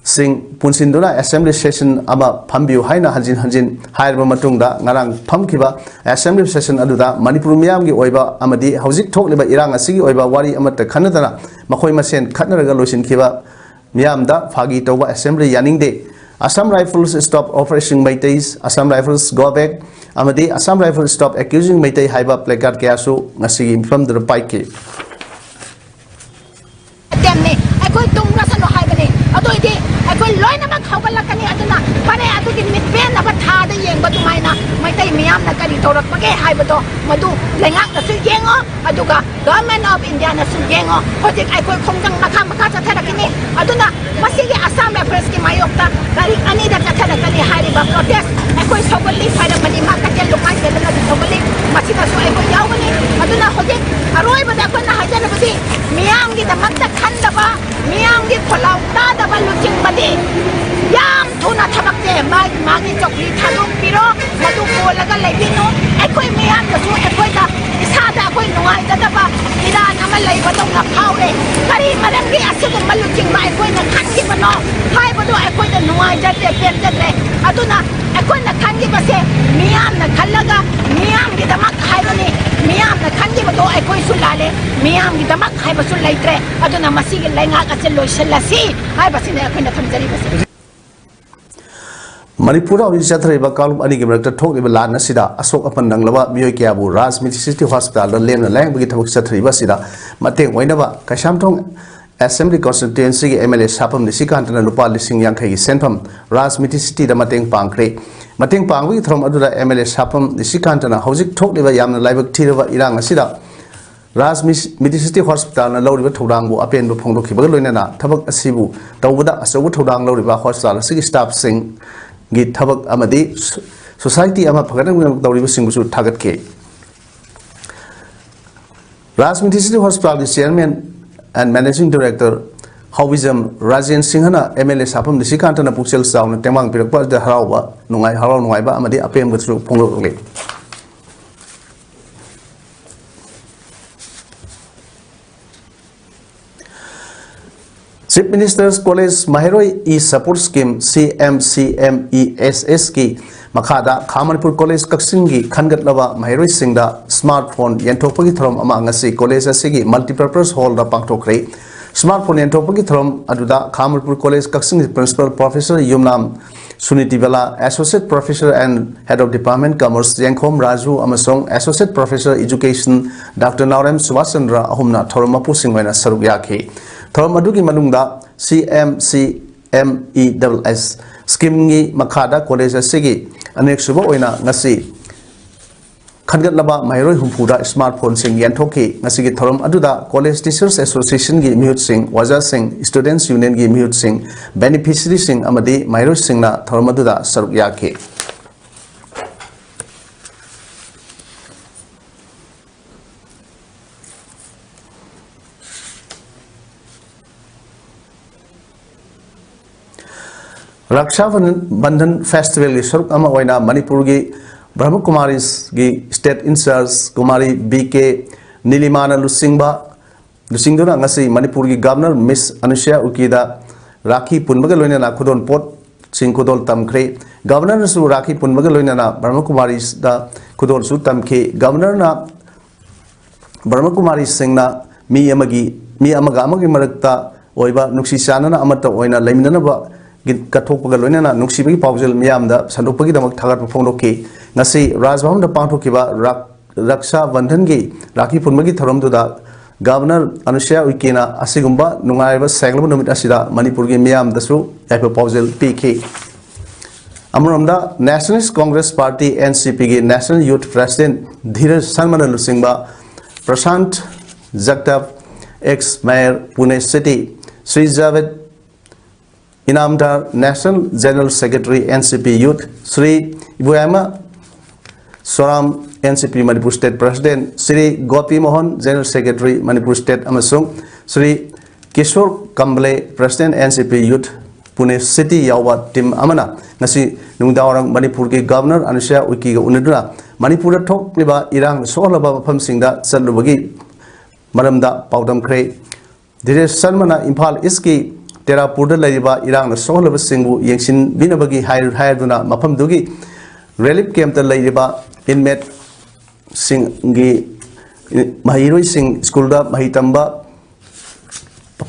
ꯁꯤꯡ ꯄꯨꯟꯁꯤꯟꯗꯨꯅ assembly session ꯑꯃ ꯐꯝꯕꯤꯌꯨ ꯍꯥꯏꯅ ꯍꯟꯖꯤꯟ ꯍꯟꯖꯤꯟ ꯍꯥꯏꯔꯕ ꯃꯇꯨꯡꯗ, ꯉꯔꯥꯡ ꯐꯝꯈꯤꯕ assembly session ꯑꯗꯨꯗ ꯃꯅꯤꯄꯨꯔ ꯃꯤꯌꯥꯝꯒꯤ ꯑꯣꯏꯕ ꯑꯃꯗꯤ ꯍꯧꯖꯤꯛ ꯊꯣꯛꯂꯤꯕ ꯏꯔꯥꯡ ꯑꯁꯤꯒꯤ ꯑꯣꯏꯕ ꯋꯥꯔꯤ ꯑꯃꯠꯇ ꯈꯟꯅꯗꯅ ꯃꯈꯣꯏ ꯃꯁꯦꯟ ꯈꯠꯅꯔꯒ ꯂꯣꯏꯁꯤꯟꯈꯤꯕ ꯃꯤꯌꯥꯝꯗ ꯐꯥꯒꯤ ꯇꯧꯕ assembly ꯌꯥꯅꯤꯡꯗꯦ꯫ Assam Rifles stop oppressing Meiteis, Assam Rifles go back ꯑꯃꯗꯤ Assam Rifles stop accusing Meitei ꯍꯥꯏꯕ placard ꯀꯌꯥꯁꯨ ꯉꯁꯤꯒꯤ ꯃꯤꯐꯝꯗꯨꯗ ꯄꯥꯏꯈꯤ꯫ Attempt ꯅꯤ꯫ ꯑꯩꯈꯣꯏ ꯇꯨꯝꯈ꯭ꯔꯁꯅꯨ ꯍꯥꯏꯕꯅꯤ꯫ ꯑꯗꯨ ꯑꯣꯏꯗꯤ ꯑꯩꯈꯣꯏ ꯂꯣꯏꯅꯃꯛ ꯍꯧꯒꯠꯂꯛꯀꯅꯤ꯫ ꯑꯗꯨꯅ ꯐꯔꯦ, ꯑꯗꯨꯒꯤ ꯃꯤꯠ ꯄꯦꯟꯅꯕ ꯊꯥꯗ ꯌꯦꯡꯕ ꯑꯗꯨꯃꯥꯏꯅ ꯃꯩꯇꯩ ꯃꯤꯌꯥꯝꯅ ꯀꯔꯤ ꯇꯧꯔꯛꯄꯒꯦ ꯍꯥꯏꯕꯗꯣ ꯃꯗꯨ ꯂꯩꯉꯥꯛꯅꯁꯨ ꯌꯦꯡꯉꯣ, ꯑꯗꯨꯒ Government of Indiaꯅꯁꯨ ꯌꯦꯡꯉꯣ꯫ ꯍꯧꯖꯤꯛ ꯑꯩꯈꯣꯏ ꯈꯣꯡꯖꯪ ꯃꯈꯥ ꯃꯈꯥ ꯆꯠꯊꯔꯛꯀꯅꯤ꯫ ꯑꯗꯨꯅ ꯃꯁꯤꯒꯤ Assam Riflesꯀꯤ ꯃꯥꯌꯣꯛꯇ ꯇꯥꯔꯤꯛ ꯑꯅꯤꯗ ꯆꯠꯊꯔꯛꯀꯅꯤ ꯍꯥꯏꯔꯤꯕ protest ꯑꯩꯈꯣꯏ ꯁꯧꯒꯠꯂꯤ, ꯈ꯭ꯋꯥꯏꯔꯝꯕꯅꯤ ꯏꯃꯥ ꯀꯩꯊꯦꯜ ꯂꯨꯃꯥꯏ ꯁꯦꯂꯨꯅꯁꯨ ꯁꯧꯒꯠꯂꯤ, ꯃꯁꯤꯗꯁꯨ ꯑꯩꯈꯣꯏ ꯌꯥꯎꯒꯅꯤ꯫ ꯑꯗꯨꯅ ꯍꯧꯖꯤꯛ ꯑꯔꯣꯏꯕꯗ ꯑꯩꯈꯣꯏꯅ ꯍꯥꯏꯖꯅꯕꯗꯤ ꯃꯤꯌꯥꯝꯒꯤꯗꯃꯛꯇ ꯈꯟꯗꯕ, ꯃꯤꯌꯥꯝꯒꯤ ꯈꯣꯜꯂꯥꯎ ꯇꯥꯗꯕ ꯂꯨꯆꯤꯡꯕꯗꯤ ꯌꯥꯝ ꯊꯨꯅ ꯊꯕꯛꯁꯦ ꯃꯥꯒꯤ ꯃꯥꯒꯤ ꯆꯧꯀ꯭ꯔꯤ ꯊꯥꯗꯣꯛꯄꯤꯔꯣ, ꯃꯗꯨ ꯀꯣꯜꯂꯒ ꯂꯩꯕꯤꯅꯨ꯫ ꯑꯩꯈꯣꯏ ꯃꯤꯌꯥꯝꯅꯁꯨ ꯑꯩꯈꯣꯏꯗ ꯏꯁꯥꯗ ꯑꯩꯈꯣꯏ ꯅꯨꯡꯉꯥꯏꯖꯗꯕ ꯏꯔꯥꯟ ꯑꯃ ꯂꯩꯕꯗꯧꯅ ꯐꯥꯎꯔꯦ꯫ ꯀꯔꯤ ꯃꯔꯝꯒꯤ ꯑꯁꯤꯒꯨꯝꯕ ꯂꯨꯆꯤꯡꯕ ꯑꯩꯈꯣꯏꯅ ꯈꯟꯈꯤꯕꯅꯣ ꯍꯥꯏꯕꯗꯨ ꯑꯩꯈꯣꯏꯗ ꯅꯨꯡꯉꯥꯏꯖꯗ꯭ꯔꯦ, ꯄꯦꯟꯖꯗ꯭ꯔꯦ꯫ ꯑꯗꯨꯅ ꯑꯩꯈꯣꯏꯅ ꯈꯟꯈꯤꯕꯁꯦ ꯃꯤꯌꯥꯝꯅ ꯈꯜꯂꯒ ꯃꯤꯌꯥꯝꯒꯤꯗꯃꯛ ꯍꯥꯏꯕꯅꯤ꯫ ꯃꯤꯌꯥꯝꯅ ꯈꯟꯈꯤꯕꯗꯣ ꯑꯩꯈꯣꯏꯁꯨ ꯂꯥꯜꯂꯦ꯫ ꯃꯤꯌꯥꯝꯒꯤꯗꯃꯛ ꯍꯥꯏꯕꯁꯨ ꯂꯩꯇ꯭ꯔꯦ꯫ ꯑꯗꯨꯅ ꯃꯁꯤꯒꯤ ꯂꯩꯉꯥꯛ ꯑꯁꯤ ꯂꯣꯏꯁꯤꯜꯂꯁꯤ ꯍꯥꯏꯕꯁꯤꯅꯤ ꯑꯩꯈꯣꯏꯅ ꯊꯝꯖꯔꯤꯕꯁꯦ꯫ ꯃꯅꯤꯄꯨꯔꯗ ꯍꯧꯖꯤꯛ ꯆꯠꯊꯔꯤꯕ ꯀꯥꯡꯂꯨꯞ ꯑꯅꯤꯒꯤ ꯃꯔꯛꯇ ꯊꯣꯛꯂꯤꯕ ꯂꯥꯟ ꯑꯁꯤꯗ ꯑꯁꯣꯛ ꯑꯄꯟ ꯅꯪꯂꯕ ꯃꯤꯑꯣꯏ ꯀꯌꯥꯕꯨ ꯔꯥꯖ ꯃꯤꯗꯤꯁꯤꯇꯤ ꯍꯣꯁꯄꯤꯇꯥꯜꯗ ꯂꯦꯝꯅ ꯂꯥꯌꯦꯡꯕꯒꯤ ꯊꯕꯛ ꯆꯠꯊꯔꯤꯕ ꯑꯁꯤꯗ ꯃꯇꯦꯡ ꯑꯣꯏꯅꯕ ꯀꯩꯁꯥꯝꯊꯣꯡ ꯑꯦꯁꯦꯝꯕ꯭ꯂꯤ ꯀꯣꯟꯁꯇꯤꯇ꯭ꯋꯦꯟꯁꯤꯒꯤ ꯑꯦꯝ ꯑꯦꯜ ꯑꯦ ꯁꯥꯄꯝ ꯅꯤꯁꯤꯀꯥꯟꯇꯅ ꯂꯨꯄꯥ ꯂꯤꯁꯤꯡ ꯌꯥꯡꯈꯩꯒꯤ ꯁꯦꯟꯐꯝ ꯔꯥꯖ ꯃꯤꯗꯤꯁꯤꯇꯤꯗ ꯃꯇꯦꯡ ꯄꯥꯡꯈ꯭ꯔꯦ꯫ ꯃꯇꯦꯡ ꯄꯥꯡꯕꯒꯤ ꯊꯧꯔꯝ ꯑꯗꯨꯗ ꯑꯦꯝ ꯑꯦꯜ ꯑꯦ ꯁꯥꯄꯝ ꯅꯤꯁꯤꯀꯥꯟꯇꯅ ꯍꯧꯖꯤꯛ ꯊꯣꯛꯂꯤꯕ ꯌꯥꯝꯅ ꯂꯥꯏꯕꯛ ꯊꯤꯔꯕ ꯏꯔꯥꯡ ꯑꯁꯤꯗ ꯔꯥꯖ ꯃꯤꯗꯤꯁꯤꯇꯤ ꯍꯣꯁꯄꯤꯇꯥꯜꯅ ꯂꯧꯔꯤꯕ ꯊꯧꯗꯥꯡꯕꯨ ꯑꯄꯦꯟꯕ ꯐꯣꯡꯗꯣꯛꯈꯤꯕꯒ ꯂꯣꯏꯅꯅ ꯊꯕꯛ ꯑꯁꯤꯕꯨ ꯇꯧꯕꯗ ꯑꯆꯧꯕ ꯊꯧꯗꯥꯡ ꯂꯧꯔꯤꯕ ꯍꯣꯁꯄꯤꯇꯥꯜ ꯑꯁꯤꯒꯤ ꯁ꯭ꯇꯥꯐꯁꯤꯡꯒꯤ ꯊꯕꯛ ꯑꯃꯗꯤ ꯁꯣ-, ꯁꯣꯁꯥꯏꯇꯤ ꯑꯃ ꯐꯒꯠꯅꯕꯒꯤꯗꯃꯛ ꯇꯧꯔꯤꯕꯁꯤꯡꯕꯨꯁꯨ ꯊꯥꯒꯠꯈꯤ꯫ ꯔꯥꯖ ꯃꯤꯗꯤꯁꯤꯇꯤ ꯍꯣꯁꯄꯤꯇꯥꯜꯒꯤ chairman and managing director Haobijam Rajen ꯁꯤꯡꯍꯅ ꯑꯦꯝ ꯑꯦꯜ ꯑꯦ ꯁꯥꯐꯝ ꯅꯤꯁꯤꯀꯥꯟꯇꯅ ꯄꯨꯛꯆꯦꯜ ꯆꯥꯎꯅ ꯇꯦꯡꯕꯥꯡ ꯄꯤꯔꯛꯄ ꯑꯗꯨꯗ ꯍꯔꯥꯎꯕ ꯅꯨꯡꯉꯥꯏ, ꯍꯔꯥꯎ ꯅꯨꯡꯉꯥꯏꯕ ꯑꯃꯗꯤ ꯑꯄꯦꯟꯕꯁꯨ ꯐꯣꯡꯗꯣꯛꯂꯤ꯫ Chief Minister's College ꯃꯍꯩꯔꯣꯏ E Support Scheme, C M C M E S S ꯀꯤ ꯃꯈꯥꯗ ꯈꯥ ꯃꯅꯤꯄꯨꯔ ꯀꯣꯂꯦꯖ ꯀꯛꯆꯤꯡꯒꯤ ꯈꯟꯒꯠꯂꯕ ꯃꯍꯩꯔꯣꯏꯁꯤꯡꯗ ꯁ꯭ꯃꯥꯔꯠ ꯐꯣꯟ ꯌꯦꯟꯊꯣꯛꯄꯒꯤ ꯊꯧꯔꯝ ꯑꯃ ꯉꯁꯤ ꯀꯣꯂꯦꯖ ꯑꯁꯤꯒꯤ ꯃꯜꯇꯤꯄꯔꯄꯁ ꯍꯣꯜꯗ ꯄꯥꯡꯊꯣꯛꯈ꯭ꯔꯦ꯫ ꯁ꯭ꯃꯥꯔꯠ ꯐꯣꯟ ꯌꯦꯟꯊꯣꯛꯄꯒꯤ ꯊꯧꯔꯝ ꯑꯗꯨꯗ ꯈꯥ ꯃꯅꯤꯄꯨꯔ ꯀꯣꯂꯦꯖ ꯀꯛꯆꯤꯡꯒꯤ principal professor Yumnam Suniti Bala, Associate Professor and Head of Department Commerce ꯌꯦꯡꯈꯣꯝ ꯔꯥꯖꯨ ꯑꯃꯁꯨꯡ Associate Professor Education Doctor ꯅꯥꯎꯔꯦꯝ ꯁꯨꯕꯥꯁ ꯆꯟꯗ꯭ꯔ ꯑꯍꯨꯝꯅ ꯊꯧꯔꯝ ꯃꯄꯨꯁꯤꯡ ꯑꯣꯏꯅ ꯁꯔꯨꯛ ꯌꯥꯈꯤ꯫ ꯊꯧꯔꯝ ꯑꯗꯨꯒꯤ ꯃꯅꯨꯡꯗ C M C M E S S ꯁ꯭ꯀꯤꯝꯒꯤ ꯃꯈꯥꯗ ꯀꯣꯂꯦꯖ ꯑꯁꯤꯒꯤ ꯑꯅꯤꯔꯛꯁꯨꯕ ꯑꯣꯏꯅ ꯉꯁꯤ ꯈꯟꯒꯠꯂꯕ ꯃꯍꯩꯔꯣꯏ ꯍꯨꯝꯐꯨꯗ ꯁ꯭ꯃꯥꯔꯠ ꯐꯣꯟꯁꯤꯡ ꯌꯦꯟꯊꯣꯛꯈꯤ꯫ ꯉꯁꯤꯒꯤ ꯊꯧꯔꯝ ꯑꯗꯨꯗ ꯀꯣꯂꯦꯖ ꯇꯤꯆꯔꯁ ꯑꯦꯁꯣꯁꯤꯌꯦꯁꯟꯒꯤ ꯃꯤꯍꯨꯠꯁꯤꯡ, ꯑꯣꯖꯥꯁꯤꯡ, ꯁ꯭ꯇꯨꯗꯦꯟꯠꯁ ꯌꯨꯅꯤꯌꯟꯒꯤ ꯃꯤꯍꯨꯠꯁꯤꯡ, ꯕꯦꯅꯤꯐꯤꯁꯔꯤꯁꯤꯡ ꯑꯃꯗꯤ ꯃꯍꯩꯔꯣꯏꯁꯤꯡꯅ ꯊꯧꯔꯝ ꯑꯗꯨꯗ ꯁꯔꯨꯛ ꯌꯥꯈꯤ꯫ ꯔꯛꯁꯥ ꯕꯟꯙꯟ ꯐꯦꯁꯇꯤꯚꯦꯜꯒꯤ ꯁꯔꯨꯛ ꯑꯃ ꯑꯣꯏꯅ ꯃꯅꯤꯄꯨꯔꯒꯤ ꯕ꯭ꯔꯍꯃꯀꯨꯃꯥꯔꯤꯁꯒꯤ ꯁ꯭ꯇꯦꯠ ꯏꯟꯆꯥꯔꯖ ꯀꯨꯃꯥꯔꯤ ꯕꯤ ꯀꯦ ꯅꯤꯂꯤꯃꯥꯅ ꯂꯨꯆꯤꯡꯕ, ꯂꯨꯆꯤꯡꯗꯨꯅ ꯉꯁꯤ ꯃꯅꯤꯄꯨꯔꯒꯤ ꯒꯕꯔꯅꯔ ꯃꯤꯁ ꯑꯅꯨꯁ꯭ꯌꯥ ꯎꯀꯤꯗ ꯔꯥꯈꯤ ꯄꯨꯟꯕꯒ ꯂꯣꯏꯅꯅ ꯈꯨꯗꯣꯜ ꯄꯣꯠꯁꯤꯡ ꯈꯨꯗꯣꯜ ꯇꯝꯈ꯭ꯔꯦ꯫ ꯒꯕꯔꯅꯔꯅꯁꯨ ꯔꯥꯈꯤ ꯄꯨꯟꯕꯒ ꯂꯣꯏꯅꯅ ꯕ꯭ꯔꯍꯃꯀꯨꯃꯥꯔꯤꯁꯗ ꯈꯨꯗꯣꯜꯁꯨ ꯇꯝꯈꯤ꯫ ꯒꯕꯔꯅꯔꯅ ꯕ꯭ꯔꯍꯃꯀꯨꯃꯥꯔꯤꯁꯤꯡꯅ ꯃꯤ ꯑꯃꯒꯤ, ꯃꯤ ꯑꯃꯒ ꯑꯃꯒꯤ ꯃꯔꯛꯇ ꯑꯣꯏꯕ ꯅꯨꯡꯁꯤ ꯆꯥꯟꯅꯅ ꯑꯃꯠꯇ ꯑꯣꯏꯅ ꯂꯩꯃꯤꯟꯅꯅꯕ ꯒꯤ ꯀꯠꯊꯣꯛꯄꯒ ꯂꯣꯏꯅꯅ ꯅꯨꯡꯁꯤꯕꯒꯤ ꯄꯥꯎꯖꯦꯜ ꯃꯤꯌꯥꯝꯗ ꯁꯟꯗꯣꯛꯄꯒꯤꯗꯃꯛ ꯊꯥꯒꯠꯄ ꯐꯣꯡꯗꯣꯛꯈꯤ꯫ ꯉꯁꯤ ꯔꯥꯖ ꯚꯕꯟꯗ ꯄꯥꯡꯊꯣꯛꯈꯤꯕ ꯔꯥꯛ-, ꯔꯛꯁꯥ ꯕꯟꯙꯟꯒꯤ ꯔꯥꯈꯤ ꯄꯨꯟꯕꯒꯤ ꯊꯧꯔꯝꯗꯨꯗ ꯒꯕꯔꯅꯔ ꯑꯅꯨꯁ꯭ꯌꯥ ꯎꯏꯀꯦꯅ ꯑꯁꯤꯒꯨꯝꯕ ꯅꯨꯡꯉꯥꯏꯔꯕ ꯁꯦꯡꯂꯕ ꯅꯨꯃꯤꯠ ꯑꯁꯤꯗ ꯃꯅꯤꯄꯨꯔꯒꯤ ꯃꯤꯌꯥꯝꯗꯁꯨ ꯌꯥꯏꯐ ꯄꯥꯎꯖꯦꯜ ꯄꯤꯈꯤ꯫ ꯑꯃꯔꯣꯝꯗ Nationalist Congress Party, N C P ꯒꯤ National Youth President ꯙꯤꯔꯖ ꯁꯔꯃꯅ ꯂꯨꯆꯤꯡꯕ ꯄ꯭ꯔꯁꯥꯟꯠ ꯖꯒꯇꯥꯞ, ex mayor Pune City, Shri ꯖꯥꯚꯦꯗ ꯏꯅꯥꯝꯗꯥꯔ, National General Secretary, N C P Youth, Shri ꯏꯕꯣꯌꯥꯏꯃ ꯁꯣꯔꯥꯝ, N C P Manipur State President, Shri ꯒꯣꯄꯤ Mohan, General Secretary, Manipur State, ꯑꯃꯁꯨꯡ Shri Kishore ꯀꯝꯕ꯭ꯂꯦ, President, N C P Youth, Pune City ꯌꯥꯎꯕ team ꯑꯃꯅ ꯉꯁꯤ ꯅꯨꯡꯗꯥꯡꯋꯥꯏꯔꯝ ꯃꯅꯤꯄꯨꯔꯒꯤ ꯒꯕꯔꯅꯔ ꯑꯅꯨꯁ꯭ꯌꯥ ꯎꯏꯀꯦꯒ ꯎꯅꯗꯨꯅ ꯃꯅꯤꯄꯨꯔꯗ ꯊꯣꯛꯂꯤꯕ ꯏꯔꯥꯡꯅ ꯁꯣꯛꯍꯜꯂꯕ ꯃꯐꯝꯁꯤꯡꯗ ꯆꯠꯂꯨꯕꯒꯤ ꯃꯔꯝꯗ ꯄꯥꯎꯗꯝꯈ꯭ꯔꯦ꯫ ꯙꯤꯔꯦꯁ ꯁꯔꯃꯅ ꯏꯝꯐꯥꯜ ꯏꯁꯀꯤ ꯇꯦꯔꯥꯄꯨꯔꯗ ꯂꯩꯔꯤꯕ ꯏꯔꯥꯡꯅ ꯁꯣꯛꯍꯜꯂꯕꯁꯤꯡꯕꯨ ꯌꯦꯡꯁꯤꯟꯕꯤꯅꯕꯒꯤ ꯍꯥꯏ-, ꯍꯥꯏꯗꯨꯅ ꯃꯐꯝꯗꯨꯒꯤ relief campꯇ ꯂꯩꯔꯤꯕ inmateꯁꯤꯡꯒꯤ, ꯃꯍꯩꯔꯣꯏꯁꯤꯡ ꯁ꯭ꯀꯨꯜꯗ ꯃꯍꯩ ꯇꯝꯕ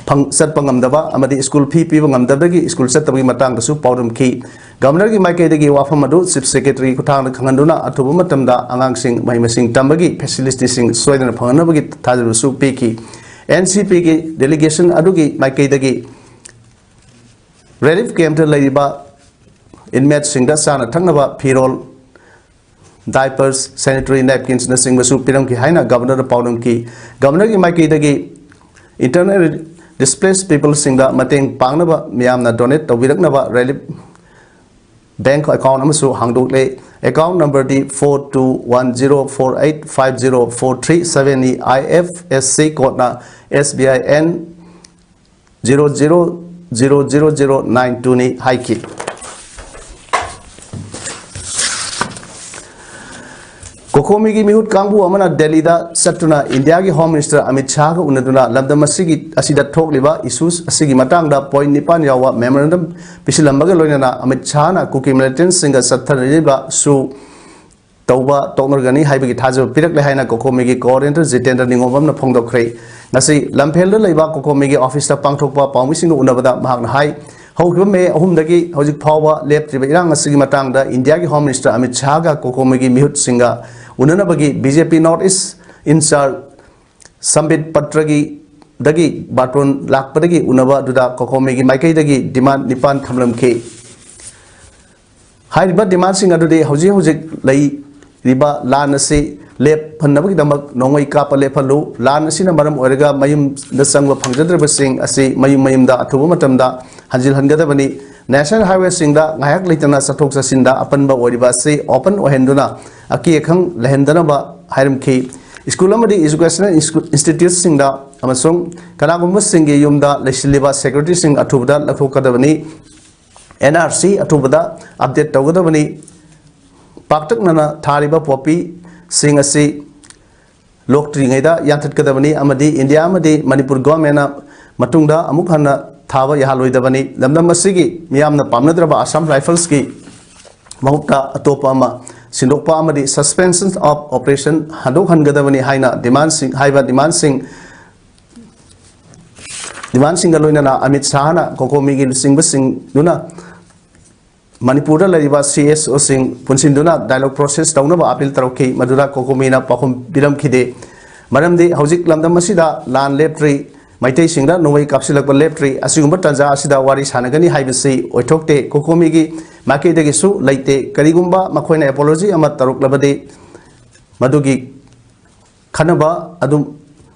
ꯐꯪ-, ꯆꯠꯄ ꯉꯝꯗꯕ ꯑꯃꯗꯤ ꯁ꯭ꯀꯨꯜ fee ꯄꯤꯕ ꯉꯝꯗꯕꯗꯒꯤ ꯁ꯭ꯀꯨꯜ ꯆꯠꯇꯕꯒꯤ ꯃꯇꯥꯡꯗꯁꯨ ꯄꯥꯎꯗꯝꯈꯤ꯫ ꯒꯕꯔꯅꯔꯒꯤ ꯃꯥꯏꯀꯩꯗꯒꯤ ꯋꯥꯐꯝ ꯑꯗꯨ Chief Secretary ꯈꯨꯠꯊꯥꯡꯗ ꯈꯪꯍꯟꯗꯨꯅ ꯑꯊꯨꯕ ꯃꯇꯝꯗ ꯑꯉꯥꯡꯁꯤꯡ ꯃꯍꯩ ꯃꯁꯤꯡ ꯇꯝꯕꯒꯤ facilitiesꯁꯤꯡ ꯁꯣꯏꯗꯅ ꯐꯪꯍꯟꯅꯕꯒꯤ ꯊꯥꯖꯕꯁꯨ ꯄꯤꯈꯤ꯫ N C Pꯒꯤ delegation ꯑꯗꯨꯒꯤ ꯃꯥꯏꯀꯩꯗꯒꯤ relief campꯇ ꯂꯩꯔꯤꯕ inmateꯁꯤꯡꯗ ꯆꯥꯅ ꯊꯛꯅꯕ ꯐꯤꯔꯣꯜ, diapers, sanitary napkinsꯅꯆꯤꯡꯕꯁꯨ ꯄꯤꯔꯝꯈꯤ ꯍꯥꯏꯅ ꯒꯕꯔꯅꯔꯗ ꯄꯥꯎꯗꯝꯈꯤ꯫ ꯒꯕꯔꯅꯔꯒꯤ ꯃꯥꯏꯀꯩꯗꯒꯤ internally displaced peopleꯁꯤꯡꯗ ꯃꯇꯦꯡ ꯄꯥꯡꯅꯕ ꯃꯤꯌꯥꯝꯅ donate ꯇꯧꯕꯤꯔꯛꯅꯕ relief bank account ꯑꯃꯁꯨ ꯍꯥꯡꯗꯣꯛꯂꯦ꯫ Account numberꯗꯤ four two one zero four eight five zero four three sevenꯅꯤ꯫ I F S C codeꯅ S B I N zero zero zero zero zero nine twoꯅꯤ ꯍꯥꯏꯈꯤ꯫ ꯀꯣꯀꯣꯃꯤꯒꯤ ꯃꯤꯍꯨꯠ ꯀꯥꯡꯕꯨ ꯑꯃꯅ ꯗꯦꯜꯂꯤꯗ ꯆꯠꯇꯨꯅ ꯏꯟꯗꯤꯌꯥꯒꯤ Home Minister ꯑꯃꯤꯠ ꯁꯥꯍꯒ ꯎꯅꯗꯨꯅ ꯂꯝꯗꯝ ꯑꯁꯤꯒꯤ, ꯑꯁꯤꯗ ꯊꯣꯛꯂꯤꯕ issues ꯑꯁꯤꯒꯤ ꯃꯇꯥꯡꯗ point ꯅꯤꯄꯥꯟ ꯌꯥꯎꯕ memorandum ꯄꯤꯁꯤꯜꯂꯝꯕꯒ ꯂꯣꯏꯅꯅ ꯑꯃꯤꯠ ꯁꯥꯍꯅ ꯀꯨꯀꯤ militantꯁꯤꯡꯒ ꯆꯠꯊꯔꯤꯕ ꯁꯨ ꯇꯧꯕ ꯇꯣꯛꯅꯔꯒꯅꯤ ꯍꯥꯏꯕꯒꯤ ꯊꯥꯖꯕ ꯄꯤꯔꯛꯂꯦ ꯍꯥꯏꯅ ꯀꯣꯀꯣꯃꯤꯒꯤ ꯀꯣꯑꯣꯔꯗꯤꯅꯦꯇꯔ ꯖꯤꯇꯦꯟꯗ꯭ꯔ ꯅꯤꯉꯣꯝꯕꯝꯅ ꯐꯣꯡꯗꯣꯛꯈ꯭ꯔꯦ꯫ ꯉꯁꯤ ꯂꯝꯐꯦꯜꯗ ꯂꯩꯕ ꯀꯣꯀꯣꯃꯤꯒꯤ ꯑꯣꯐꯤꯁꯇ ꯄꯥꯡꯊꯣꯛꯄ ꯄꯥꯎꯃꯤꯁꯤꯡꯒ ꯎꯅꯕꯗ ꯃꯍꯥꯛꯅ ꯍꯥꯏ, ꯍꯧꯈꯤꯕ ꯃꯦ ꯑꯍꯨꯝꯗꯒꯤ ꯍꯧꯖꯤꯛ ꯐꯥꯎꯕ ꯂꯦꯞꯇ꯭ꯔꯤꯕ ꯏꯔꯥꯡ ꯑꯁꯤꯒꯤ ꯃꯇꯥꯡꯗ ꯏꯟꯗꯤꯌꯥꯒꯤ ꯍꯣꯝ ꯃꯤꯅꯤꯁꯇꯔ ꯑꯃꯤꯠ ꯁꯥꯍꯒ ꯀꯣꯀꯣꯃꯤꯒꯤ ꯃꯤꯍꯨꯠꯁꯤꯡꯒ ꯎꯅꯅꯕꯒꯤ B J P north east in charge Sambit ꯄꯇ꯭ꯔꯒꯤ ꯗꯒꯤ ꯕꯥꯔꯇꯣꯟ ꯂꯥꯛꯄꯗꯒꯤ ꯎꯅꯕ ꯑꯗꯨꯗ ꯀꯣꯀꯣꯃꯤꯒꯤ ꯃꯥꯏꯀꯩꯗꯒꯤ ꯗꯤꯃꯥꯟ ꯅꯤꯄꯥꯟ ꯊꯝꯂꯝꯈꯤ꯫ ꯍꯥꯏꯔꯤꯕ ꯗꯤꯃꯥꯟꯁꯤꯡ ꯑꯗꯨꯗꯤ ꯍꯧꯖꯤꯛ ꯍꯧꯖꯤꯛ ꯂꯩꯔꯤꯕ ꯂꯥꯟ ꯑꯁꯤ ꯂꯦꯞꯍꯟꯅꯕꯒꯤꯗꯃꯛ ꯅꯣꯡꯃꯩ ꯀꯥꯞꯄ ꯂꯦꯞꯍꯜꯂꯨ꯫ ꯂꯥꯟ ꯑꯁꯤꯅ ꯃꯔꯝ ꯑꯣꯏꯔꯒ ꯃꯌꯨꯝꯗ ꯆꯪꯕ ꯐꯪꯖꯗ꯭ꯔꯕꯁꯤꯡ ꯑꯁꯤ ꯃꯌꯨꯝ ꯃꯌꯨꯝꯗ ꯑꯊꯨꯕ ꯃꯇꯝꯗ ꯍꯟꯖꯤꯜꯍꯟꯒꯗꯕꯅꯤ꯫ ꯅꯦꯁꯅꯦꯜ ꯍꯥꯏꯋꯦꯁꯤꯡꯗ ꯉꯥꯏꯍꯥꯛ ꯂꯩꯇꯅ ꯆꯠꯊꯣꯛ ꯆꯠꯁꯤꯟꯗ ꯑꯄꯟꯕ ꯑꯣꯏꯔꯤꯕ ꯑꯁꯤ ꯑꯣꯄꯟ ꯑꯣꯏꯍꯟꯗꯨꯅ ꯑꯀꯤ ꯑꯈꯪ ꯂꯩꯍꯟꯗꯅꯕ ꯍꯥꯏꯔꯝꯈꯤ꯫ ꯁ꯭ꯀꯨꯜ ꯑꯃꯗꯤ ꯏꯖꯨꯀꯦꯁꯅꯦꯜ ꯏꯟꯁꯇꯤꯇ꯭ꯌꯨ-, ꯏꯟꯁꯇꯤꯇ꯭ꯌꯨꯠꯁꯤꯡꯗ ꯑꯃꯁꯨꯡ ꯀꯅꯥꯒꯨꯝꯕꯁꯤꯡꯒꯤ ꯌꯨꯝꯗ ꯂꯩꯁꯤꯜꯂꯤꯕ ꯁꯦꯀ꯭ꯌꯨꯔꯤꯇꯤꯁꯤꯡ ꯑꯊꯨꯕꯗ ꯂꯧꯊꯣꯛꯀꯗꯕꯅꯤ꯫ ꯑꯦꯟ ꯑꯥꯔ ꯁꯤ ꯑꯊꯨꯕꯗ ꯑꯞꯗꯦꯠ ꯇꯧꯒꯗꯕꯅꯤ꯫ ꯄꯥꯛꯇꯛꯅꯅ ꯊꯥꯔꯤꯕ ꯄꯣꯄꯤꯁꯤꯡ ꯑꯁꯤ ꯂꯣꯛꯇ꯭ꯔꯤꯉꯩꯗ ꯌꯥꯟꯊꯠꯀꯗꯕꯅꯤ ꯑꯃꯗꯤ ꯏꯟꯗꯤꯌꯥ ꯑꯃꯗꯤ ꯃꯅꯤꯄꯨꯔ ꯒꯣꯔꯃꯦꯟꯅ ꯃꯇꯨꯡꯗ ꯑꯃꯨꯛ ꯍꯟꯅ ꯊꯥꯕ ꯌꯥꯍꯜꯂꯣꯏꯗꯕꯅꯤ꯫ ꯂꯝꯗꯝ ꯑꯁꯤꯒꯤ ꯃꯤꯌꯥꯝꯅ ꯄꯥꯝꯅꯗ꯭ꯔꯕ ꯑꯁꯥꯝ ꯔꯥꯏꯐꯜꯁꯀꯤ ꯃꯍꯨꯠꯇ ꯑꯇꯣꯞꯄ ꯑꯃ ꯁꯤꯟꯗꯣꯛꯄ ꯑꯃꯗꯤ suspension of operation ꯍꯟꯗꯣꯛꯍꯟꯒꯗꯕꯅꯤ ꯍꯥꯏꯅ ꯗꯤꯃꯥꯟꯁꯤꯡ, ꯍꯥꯏꯕ ꯗꯤꯃꯥꯟꯁꯤꯡ, ꯗꯤꯃꯥꯟꯁꯤꯡꯒ ꯂꯣꯏꯅꯅ ꯑꯃꯤꯠ ꯁꯥꯍꯅ ꯀꯣꯀꯣꯃꯤꯒꯤ ꯂꯨꯆꯤꯡꯕꯁꯤꯡꯗꯨꯅ ꯃꯅꯤꯄꯨꯔꯗ ꯂꯩꯔꯤꯕ ꯁꯤ ꯑꯦꯁ ꯑꯣꯁꯤꯡ ꯄꯨꯟꯁꯤꯟꯗꯨꯅ ꯗꯥꯏꯂꯣꯒ ꯄ꯭ꯔꯣꯁꯦꯁ ꯇꯧꯅꯕ ꯑꯄꯤꯜ ꯇꯧꯔꯛꯈꯤ, ꯃꯗꯨꯗ ꯀꯣꯀꯣꯃꯤꯅ ꯄꯥꯎꯈꯨꯝ ꯄꯤꯔꯝꯈꯤꯗꯦ꯫ ꯃꯔꯝꯗꯤ ꯍꯧꯖꯤꯛ ꯂꯝꯗꯝ ꯑꯁꯤꯗ ꯂꯥꯟ ꯂꯦꯞꯇ꯭ꯔꯤ, ꯃꯩꯇꯩꯁꯤꯡꯗ ꯅꯣꯡꯃꯩ ꯀꯥꯞꯁꯤꯜꯂꯛꯄ ꯂꯦꯞꯇ꯭ꯔꯤ꯫ ꯑꯁꯤꯒꯨꯝꯕ ꯇꯥꯟꯖꯥ ꯑꯁꯤꯗ ꯋꯥꯔꯤ ꯁꯥꯟꯅꯒꯅꯤ ꯍꯥꯏꯕꯁꯤ ꯑꯣꯏꯊꯣꯛꯇꯦ꯫ ꯀꯣꯀꯣꯃꯤꯒꯤ ꯃꯥꯏꯀꯩꯗꯒꯤꯁꯨ ꯂꯩꯇꯦ꯫ ꯀꯔꯤꯒꯨꯝꯕ ꯃꯈꯣꯏꯅ ꯑꯦꯄꯣꯂꯣꯖꯤ ꯑꯃ ꯇꯧꯔꯛꯂꯕꯗꯤ ꯃꯗꯨꯒꯤ ꯈꯟꯅꯕ ꯑꯗꯨꯝ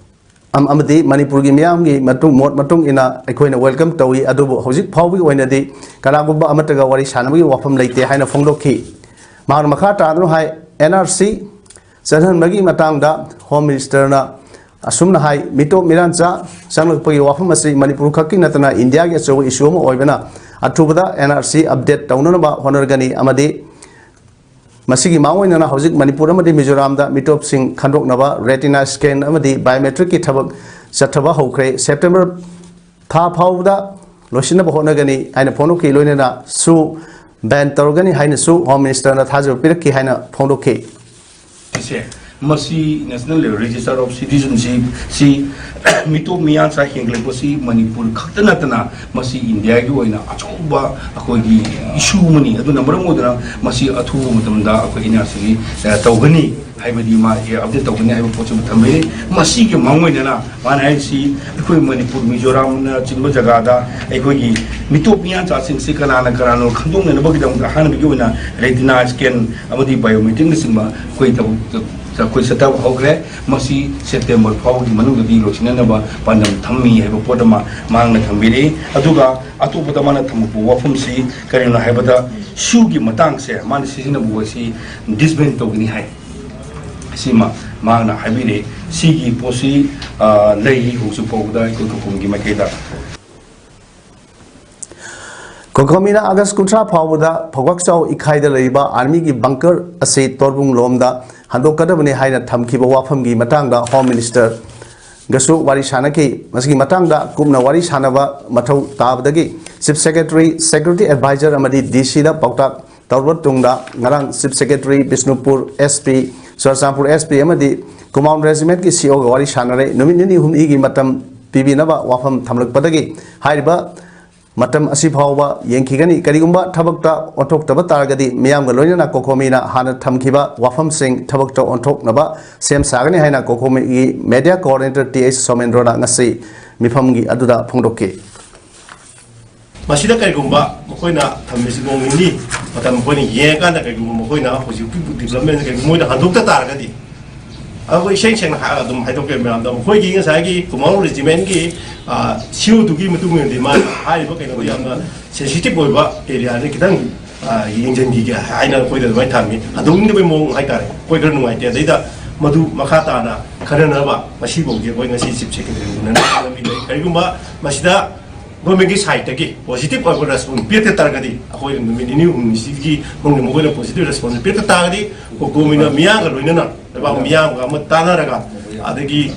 ꯑꯝ-, ꯑꯃꯗꯤ ꯃꯅꯤꯄꯨꯔꯒꯤ ꯃꯤꯌꯥꯝꯒꯤ ꯃꯇꯨꯡ, ꯃꯣꯠ ꯃꯇꯨꯡ ꯏꯟꯅ ꯑꯩꯈꯣꯏꯅ welcome ꯇꯧꯏ, ꯑꯗꯨꯕꯨ ꯍꯧꯖꯤꯛ ꯐꯥꯎꯕꯒꯤ ꯑꯣꯏꯅꯗꯤ ꯀꯅꯥꯒꯨꯝꯕ ꯑꯃꯠꯇꯒ ꯋꯥꯔꯤ ꯁꯥꯟꯅꯕꯒꯤ ꯋꯥꯐꯝ ꯂꯩꯇꯦ ꯍꯥꯏꯅ ꯐꯣꯡꯗꯣꯛꯈꯤ꯫ ꯃꯍꯥꯛꯅ ꯃꯈꯥ ꯇꯥꯗꯨꯅ ꯍꯥꯏ, ꯑꯦꯟ ꯑꯥꯔ ꯁꯤ ꯆꯠꯍꯟꯕꯒꯤ ꯃꯇꯥꯡꯗ ꯍꯣꯝ ꯃꯤꯅꯤꯁꯇꯔꯅ ꯑꯁꯨꯝꯅ ꯍꯥꯏ, ꯃꯤꯇꯣꯞ ꯃꯤꯔꯥꯟꯆꯥ ꯆꯪꯂꯛꯄꯒꯤ ꯋꯥꯐꯝ ꯑꯁꯤ ꯃꯅꯤꯄꯨꯔ ꯈꯛꯀꯤ ꯅꯠꯇꯅ ꯏꯟꯗꯤꯌꯥꯒꯤ ꯑꯆꯧꯕ ꯏꯁꯨ ꯑꯃ ꯑꯣꯏꯕꯅ ꯑꯊꯨꯕꯗ ꯑꯦꯟ ꯑꯥꯔ ꯁꯤ ꯑꯞꯗꯦꯠ ꯇꯧꯅꯅꯕ ꯍꯣꯠꯅꯔꯒꯅꯤ ꯑꯃꯗꯤ ꯃꯁꯤꯒꯤ ꯃꯥꯡꯑꯣꯏꯅꯅ ꯍꯧꯖꯤꯛ ꯃꯅꯤꯄꯨꯔ ꯑꯃꯗꯤ ꯃꯤꯖꯣꯔꯥꯝꯗ ꯃꯤꯇꯣꯞꯁꯤꯡ ꯈꯟꯗꯣꯛꯅꯕ retina scan ꯑꯃꯗꯤ biometric ꯀꯤ ꯊꯕꯛ ꯆꯠꯊꯕ ꯍꯧꯈ꯭ꯔꯦ꯫ ꯁꯦꯞꯇꯦꯝꯕꯔ ꯊꯥ ꯐꯥꯎꯕꯗ ꯂꯣꯏꯁꯤꯟꯅꯕ ꯍꯣꯠꯅꯒꯅꯤ ꯍꯥꯏꯅ ꯐꯣꯡꯗꯣꯛꯈꯤ꯫ ꯂꯣꯏꯅꯅ ꯁꯨ ꯕꯦꯟ ꯇꯧꯔꯒꯅꯤ ꯍꯥꯏꯅꯁꯨ ꯍꯣꯝ ꯃꯤꯅꯤꯁꯇꯔꯅ ꯊꯥꯖꯕ ꯄꯤꯔꯛꯈꯤ ꯍꯥꯏꯅ ꯐꯣꯡꯗꯣꯛꯈꯤ꯫ ꯁꯦ, ꯃꯁꯤ National Register of Citizenship ꯁꯤ ꯃꯤꯇꯣꯞ ꯃꯤꯌꯥꯟꯆꯥ ꯍꯦꯟꯒꯠꯂꯛꯄꯁꯤ ꯃꯅꯤꯄꯨꯔ ꯈꯛꯇ ꯅꯠꯇꯅ ꯃꯁꯤ ꯏꯟꯗꯤꯌꯥꯒꯤ ꯑꯣꯏꯅ ꯑꯆꯧꯕ ꯑꯩꯈꯣꯏꯒꯤ ꯏꯁꯨ ꯑꯃꯅꯤ꯫ ꯑꯗꯨꯅ ꯃꯔꯝ ꯑꯣꯏꯗꯨꯅ ꯃꯁꯤ ꯑꯊꯨꯕ ꯃꯇꯝꯗ ꯑꯩꯈꯣꯏ ꯑꯦꯟ ꯑꯥꯔ ꯁꯤꯒꯤ ꯇꯧꯒꯅꯤ ꯍꯥꯏꯕꯗꯤ ꯃꯥꯒꯤ ꯑꯞꯗꯦꯠ ꯇꯧꯒꯅꯤ ꯍꯥꯏꯕ ꯄꯣꯠꯁꯤꯃ ꯊꯝꯕꯤꯔꯤ꯫ ꯃꯁꯤꯒꯤ ꯃꯥꯡꯑꯣꯏꯅꯅ ꯃꯥꯅ ꯍꯥꯏꯔꯤꯁꯤ ꯑꯩꯈꯣꯏ ꯃꯅꯤꯄꯨꯔ, ꯃꯤꯖꯣꯔꯥꯝꯅꯆꯤꯡꯕ ꯖꯒꯥꯗ ꯑꯩꯈꯣꯏꯒꯤ ꯃꯤꯇꯣꯞ ꯃꯤꯌꯥꯟꯆꯥꯁꯤꯡꯁꯤ ꯀꯅꯥꯅ ꯀꯅꯥꯅꯣ ꯈꯪꯗꯣꯛꯅꯅꯕꯒꯤꯗꯃꯛꯇ ꯑꯍꯥꯟꯕꯒꯤ ꯑꯣꯏꯅ ꯔꯦꯇꯤꯅꯥ ꯁ꯭ꯀꯦꯟ ꯑꯃꯗꯤ ꯕꯥꯏꯑꯣꯃꯦꯇ꯭ꯔꯤꯛꯅꯆꯤꯡꯕ ꯑꯩꯈꯣꯏ ꯊꯕꯛ ꯑꯩꯈꯣꯏ ꯆꯠꯊꯕ ꯍꯧꯈ꯭ꯔꯦ꯫ ꯃꯁꯤ ꯁꯦꯞꯇꯦꯝꯕꯔ ꯐꯥꯎꯕꯒꯤ ꯃꯅꯨꯡꯗꯗꯤ ꯂꯣꯏꯁꯤꯟꯅꯅꯕ ꯄꯥꯟꯗꯝ ꯊꯝꯃꯤ ꯍꯥꯏꯕ ꯄꯣꯠ ꯑꯃ ꯃꯍꯥꯛꯅ ꯊꯝꯕꯤꯔꯛꯏ꯫ ꯑꯗꯨꯒ ꯑꯇꯣꯞꯄꯗ ꯃꯥꯅ ꯊꯝꯃꯛꯄ ꯋꯥꯐꯝꯁꯤ ꯀꯔꯤꯅꯣ ꯍꯥꯏꯕꯗ, ꯁꯤꯌꯨꯒꯤ ꯃꯇꯥꯡꯁꯦ ꯃꯥꯅ ꯁꯤꯖꯤꯟꯅꯕ ꯋꯥꯁꯤ ꯗꯤꯁꯕꯦꯟ ꯇꯧꯒꯅꯤ ꯍꯥꯏ꯫ ꯁꯤꯃ ꯃꯍꯥꯛꯅ ꯍꯥꯏꯕꯤꯔꯛꯏ꯫ ꯁꯤꯒꯤ ꯄꯣꯠꯁꯤ, ꯑ, ꯂꯩꯔꯤ ꯍꯧꯖꯤꯛ ꯐꯥꯎꯕꯗ ꯑꯩꯈꯣꯏ ꯈꯨꯄꯨꯝꯒꯤ ꯃꯥꯏꯀꯩꯗ꯫ ꯀꯣꯀꯣꯃꯤꯅ ꯑꯥꯒꯁ ꯀꯨꯟꯊ꯭ꯔꯥ ꯐꯥꯎꯕꯗ ꯐꯧꯀꯥꯛꯆꯥꯎ ꯏꯈꯥꯏꯗ ꯂꯩꯔꯤꯕ ꯑꯥꯔꯃꯤꯒꯤ ꯕꯪꯀꯔ ꯑꯁꯤ ꯇꯣꯔꯕꯨꯡ ꯂꯣꯝꯗ ꯍꯟꯗꯣꯛꯀꯗꯕꯅꯤ ꯍꯥꯏꯅ ꯊꯝꯈꯤꯕ ꯋꯥꯐꯝꯒꯤ ꯃꯇꯥꯡꯗ ꯍꯣꯝ ꯃꯤꯅꯤꯁꯇꯔꯒꯁꯨ ꯋꯥꯔꯤ ꯁꯥꯟꯅꯈꯤ꯫ ꯃꯁꯤꯒꯤ ꯃꯇꯥꯡꯗ ꯀꯨꯞꯅ ꯋꯥꯔꯤ ꯁꯥꯟꯅꯕ ꯃꯊꯧ ꯇꯥꯕꯗꯒꯤ ꯆꯤꯐ ꯁꯦꯀ꯭ꯔꯦꯇꯔꯤ, ꯁꯦꯀ꯭ꯌꯨꯔꯤꯇꯤ ꯑꯦꯗꯚꯥꯏꯖꯔ ꯑꯃꯗꯤ ꯗꯤ ꯁꯤꯗ ꯄꯥꯎꯇꯥꯛ ꯇꯧꯔꯕ ꯇꯨꯡꯗ ꯉꯔꯥꯡ chief secretary, Bishnupur S P, Churachandpur S P ꯑꯃꯗꯤ ꯀꯨꯃꯥꯎꯟ ꯔꯦꯖꯤꯃꯦꯟꯠꯀꯤ ꯁꯤ ꯏ ꯑꯣꯒ ꯋꯥꯔꯤ ꯁꯥꯟꯅꯔꯦ꯫ ꯅꯨꯃꯤꯠ ꯅꯤꯅꯤ ꯍꯨꯝꯅꯤꯒꯤ ꯃꯇꯝ ꯄꯤꯕꯤꯅꯕ ꯋꯥꯐꯝ ꯊꯝꯂꯛꯄꯗꯒꯤ ꯍꯥꯏꯔꯤꯕ ꯃꯇꯝ ꯑꯁꯤ ꯐꯥꯎꯕ ꯌꯦꯡꯈꯤꯒꯅꯤ꯫ ꯀꯔꯤꯒꯨꯝꯕ ꯊꯕꯛꯇ ꯑꯣꯟꯊꯣꯛꯇꯕ ꯇꯥꯔꯒꯗꯤ ꯃꯤꯌꯥꯝꯒ ꯂꯣꯏꯅꯅ ꯀꯣꯀꯣꯃꯤꯅ ꯍꯥꯟꯅ ꯊꯝꯈꯤꯕ ꯋꯥꯐꯝꯁꯤꯡ ꯊꯕꯛꯇ ꯑꯣꯟꯊꯣꯛꯅꯕ ꯁꯦꯝ ꯁꯥꯒꯅꯤ ꯍꯥꯏꯅ ꯀꯣꯀꯣꯃꯤꯒꯤ ꯃꯦꯗꯤꯌꯥ ꯀꯣꯑꯣꯔꯗꯤꯅꯦꯇꯔ ꯇꯤ ꯑꯩꯆ ꯁꯣꯃꯦꯟꯗ꯭ꯔꯣꯅ ꯉꯁꯤ ꯃꯤꯐꯝꯒꯤ ꯑꯗꯨꯗ ꯐꯣꯡꯗꯣꯛꯈꯤ꯫ ꯃꯁꯤꯗ ꯀꯔꯤꯒꯨꯝꯕ ꯃꯈꯣꯏꯅ ꯊꯝꯃꯤꯁꯤ ꯅꯣꯡ ꯅꯤꯅꯤ ꯃꯇꯝ ꯃꯈꯣꯏꯅ ꯌꯦꯡꯉꯀꯥꯟꯗ ꯀꯔꯤꯒꯨꯝꯕ ꯃꯈꯣꯏꯅ ꯍꯧꯖꯤꯛꯀꯤ ꯗꯤꯕꯂꯞꯃꯦꯟ ꯀꯔꯤꯒꯨꯝꯕ ꯃꯣꯏꯅ ꯍꯟꯗꯣꯛꯇ ꯇꯥꯔꯒꯗꯤ ꯑꯩꯈꯣꯏ ꯏꯁꯦꯡ ꯁꯦꯡꯅ ꯍꯥꯏ-, ꯑꯗꯨꯝ ꯍꯥꯏꯗꯣꯛꯀꯦ ꯃꯌꯥꯝꯗ, ꯃꯈꯣꯏꯒꯤ ꯉꯁꯥꯏꯒꯤ ꯀꯨꯃꯥꯎ ꯔꯦꯖꯤꯃꯦꯟꯒꯤ ꯁꯤ ꯑꯣ ꯇꯨꯒꯤ ꯃꯇꯨꯡ ꯏꯟꯅꯗꯤ ꯃꯥ ꯍꯥꯏꯔꯤꯕ ꯀꯩꯅꯣꯗꯤ ꯌꯥꯝꯅ ꯁꯦꯟꯁꯤꯇꯤꯞ ꯑꯣꯏꯕ ꯑꯦꯔꯤꯌꯥꯗ ꯈꯤꯇꯪ ꯑ, ꯌꯦꯡꯁꯤꯟꯈꯤꯒꯦ ꯍꯥꯏꯅ ꯑꯩꯈꯣꯏꯗ ꯑꯗꯨꯃꯥꯏꯅ ꯊꯝꯃꯤ꯫ ꯍꯟꯗꯣꯛꯅꯤꯡꯗꯕꯒꯤ ꯃꯑꯣꯡ ꯍꯥꯏꯇꯥꯔꯦ꯫ ꯑꯩꯈꯣꯏ ꯈꯔ ꯅꯨꯡꯉꯥꯏꯇꯦ꯫ ꯑꯗꯩꯗ ꯃꯗꯨ ꯃꯈꯥ ꯇꯥꯅ ꯈꯟꯅꯅꯕ ꯉꯁꯤꯐꯥꯎꯒꯤ ꯑꯩꯈꯣꯏ ꯉꯁꯤ ꯆꯤꯐ ꯁꯦꯀ꯭ꯔꯦꯇꯔꯤ ꯎꯅꯅꯕ ꯂꯝꯕꯤ ꯂꯩ꯫ ꯀꯔꯤꯒꯨꯝꯕ ꯃꯁꯤꯗ ꯒꯣꯔꯃꯦꯟꯒꯤ ꯁꯥꯏꯠꯇꯒꯤ ꯄꯣꯖꯤꯇꯤꯚ ꯑꯣꯏꯕ ꯔꯦꯁꯄꯣꯟꯁ ꯄꯤꯔꯛꯇ ꯇꯥꯔꯒꯗꯤ, ꯑꯩꯈꯣꯏ ꯅꯨꯃꯤꯠ ꯅꯤꯅꯤ ꯍꯨꯝꯅꯤꯁꯤꯒꯤ ꯃꯅꯨꯡꯗ ꯃꯈꯣꯏꯅ ꯄꯣꯖꯤꯇꯤꯚ ꯔꯦꯁꯄꯣꯟꯁ ꯄꯤꯔꯛꯇ ꯇꯥꯔꯒꯗꯤ, ꯒꯣꯔꯃꯦꯟꯅ ꯃꯤꯌꯥꯝꯒ ꯂꯣꯏꯅꯅ, ꯂꯩꯕꯥꯛ ꯃꯤꯌꯥꯝꯒ ꯑꯃ ꯇꯥꯟꯅꯔꯒ, ꯑꯗꯒꯤ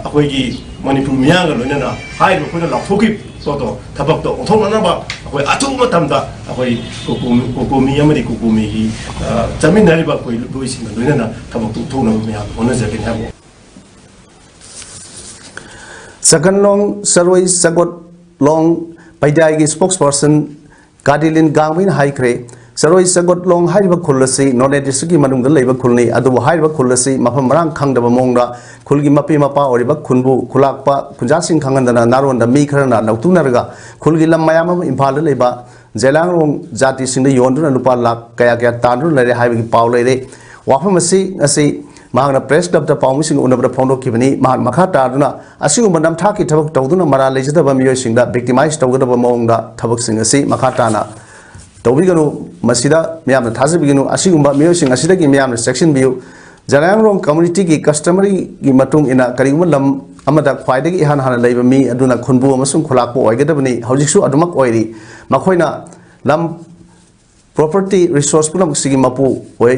ꯑꯩꯈꯣꯏꯒꯤ ꯃꯅꯤꯄꯨꯔ ꯃꯤꯌꯥꯝꯒ ꯂꯣꯏꯅꯅ ꯍꯥꯏꯔꯤꯕ ꯑꯩꯈꯣꯏꯅ ꯂꯥꯎꯊꯣꯛꯈꯤꯕ ꯄꯣꯠꯇꯣ, ꯊꯕꯛꯇꯣ ꯑꯣꯟꯊꯣꯛꯅꯅꯕ ꯑꯩꯈꯣꯏ ꯑꯊꯨꯕ ꯃꯇꯝꯗ ꯑꯩꯈꯣꯏ ꯀꯣꯀꯣꯃꯤ, ꯀꯣꯀꯣꯃꯤ ꯑꯃꯗꯤ ꯀꯣꯀꯣꯃꯤꯒꯤ, ꯑ, ꯆꯠꯃꯤꯟꯅꯔꯤꯕ ꯑꯩꯈꯣꯏ ꯂꯣꯏꯁꯤꯡꯒ ꯂꯣꯏꯅꯅ ꯊꯕꯛꯇꯨ ꯑꯣꯟꯊꯣꯛꯅꯕ ꯃꯌꯥꯝ ꯍꯣꯠꯅꯖꯒꯅꯤ ꯍꯥꯏꯕ꯫ ꯆꯀꯟꯂꯣꯡ ꯆꯔꯣꯏ ꯆꯒꯣꯠꯂꯣꯡ ꯄꯩꯗꯥꯏꯒꯤ spokesperson ꯀꯥꯗꯤꯂꯤꯟ ꯒꯥꯡꯕꯩꯅ ꯍꯥꯏꯈ꯭ꯔꯦ, ꯆꯔꯣꯏ ꯆꯒꯣꯠꯂꯣꯡ ꯍꯥꯏꯔꯤꯕ ꯈꯨꯜ ꯑꯁꯤ ꯅꯣꯅꯦ district ꯀꯤ ꯃꯅꯨꯡꯗ ꯂꯩꯕ ꯈꯨꯜꯅꯤ꯫ ꯑꯗꯨꯕꯨ ꯍꯥꯏꯔꯤꯕ ꯈꯨꯜ ꯑꯁꯤ ꯃꯐꯝ ꯃꯔꯥꯡ ꯈꯪꯗꯕ ꯃꯑꯣꯡꯗ ꯈꯨꯜꯒꯤ ꯃꯄꯤ ꯃꯄꯥ ꯑꯣꯏꯔꯤꯕ ꯈꯨꯟꯕꯨ ꯈꯨꯂꯥꯛꯄ ꯈꯨꯟꯖꯥꯁꯤꯡ ꯈꯪꯍꯟꯗꯅ ꯅꯥꯔꯣꯟꯗ ꯃꯤ ꯈꯔꯅ ꯂꯧꯇꯨꯅꯔꯒ ꯈꯨꯜꯒꯤ ꯂꯝ ꯃꯌꯥꯝ ꯑꯃ ꯏꯝꯐꯥꯜꯗ ꯂꯩꯕ ꯖꯦꯂꯥꯡꯔꯣꯡ ꯖꯥꯇꯤꯁꯤꯡꯗ ꯌꯣꯟꯗꯨꯅ ꯂꯨꯄꯥ ꯂꯥꯈ ꯀꯌꯥ ꯀꯌꯥ ꯇꯥꯟꯗꯨꯅ ꯂꯩꯔꯦ ꯍꯥꯏꯕꯒꯤ ꯄꯥꯎ ꯂꯩꯔꯦ꯫ ꯋꯥꯐꯝ ꯑꯁꯤ ꯉꯁꯤ ꯃꯍꯥꯛꯅ press club ꯇ ꯄꯥꯎꯃꯤꯁꯤꯡꯒ ꯎꯅꯕꯗ ꯐꯣꯡꯗꯣꯛꯈꯤꯕꯅꯤ꯫ ꯃꯍꯥꯛ ꯃꯈꯥ ꯇꯥꯗꯨꯅ ꯑꯁꯤꯒꯨꯝꯕ ꯅꯝꯊꯥꯛꯀꯤ ꯊꯕꯛ ꯇꯧꯗꯨꯅ ꯃꯔꯥꯜ ꯂꯩꯖꯗꯕ ꯃꯤꯑꯣꯏꯁꯤꯡꯗ victimize ꯇꯧꯒꯗꯕ ꯃꯑꯣꯡꯗ ꯊꯕꯛꯁꯤꯡ ꯑꯁꯤ ꯃꯈꯥ ꯇꯥꯅ ꯇꯧꯕꯤꯒꯅꯨ꯫ ꯃꯁꯤꯗ ꯃꯤꯌꯥꯝꯅ ꯊꯥꯖꯕꯤꯒꯅꯨ꯫ ꯑꯁꯤꯒꯨꯝꯕ ꯃꯤꯑꯣꯏꯁꯤꯡ ꯑꯁꯤꯗꯒꯤ ꯃꯤꯌꯥꯝꯅ ꯆꯦꯛꯁꯤꯟꯕꯤꯌꯨ꯫ ꯖꯂꯥꯡꯔꯣꯡ community ꯒꯤ customary ꯒꯤ ꯃꯇꯨꯡ ꯏꯟꯅ ꯀꯔꯤꯒꯨꯝꯕ ꯂꯝ ꯑꯃꯗ ꯈ꯭ꯋꯥꯏꯗꯒꯤ ꯏꯍꯥꯟ ꯍꯥꯟꯅ ꯂꯩꯕ ꯃꯤ ꯑꯗꯨꯅ ꯈꯨꯟꯕꯨ ꯑꯃꯁꯨꯡ ꯈꯨꯂꯥꯛꯄ ꯑꯣꯏꯒꯗꯕꯅꯤ꯫ ꯍꯧꯖꯤꯛꯁꯨ ꯑꯗꯨꯃꯛ ꯑꯣꯏꯔꯤ꯫ ꯃꯈꯣꯏꯅ ꯂꯝ property resource ꯄꯨꯝꯅꯃꯛꯁꯤꯒꯤ ꯃꯄꯨ ꯑꯣꯏ꯫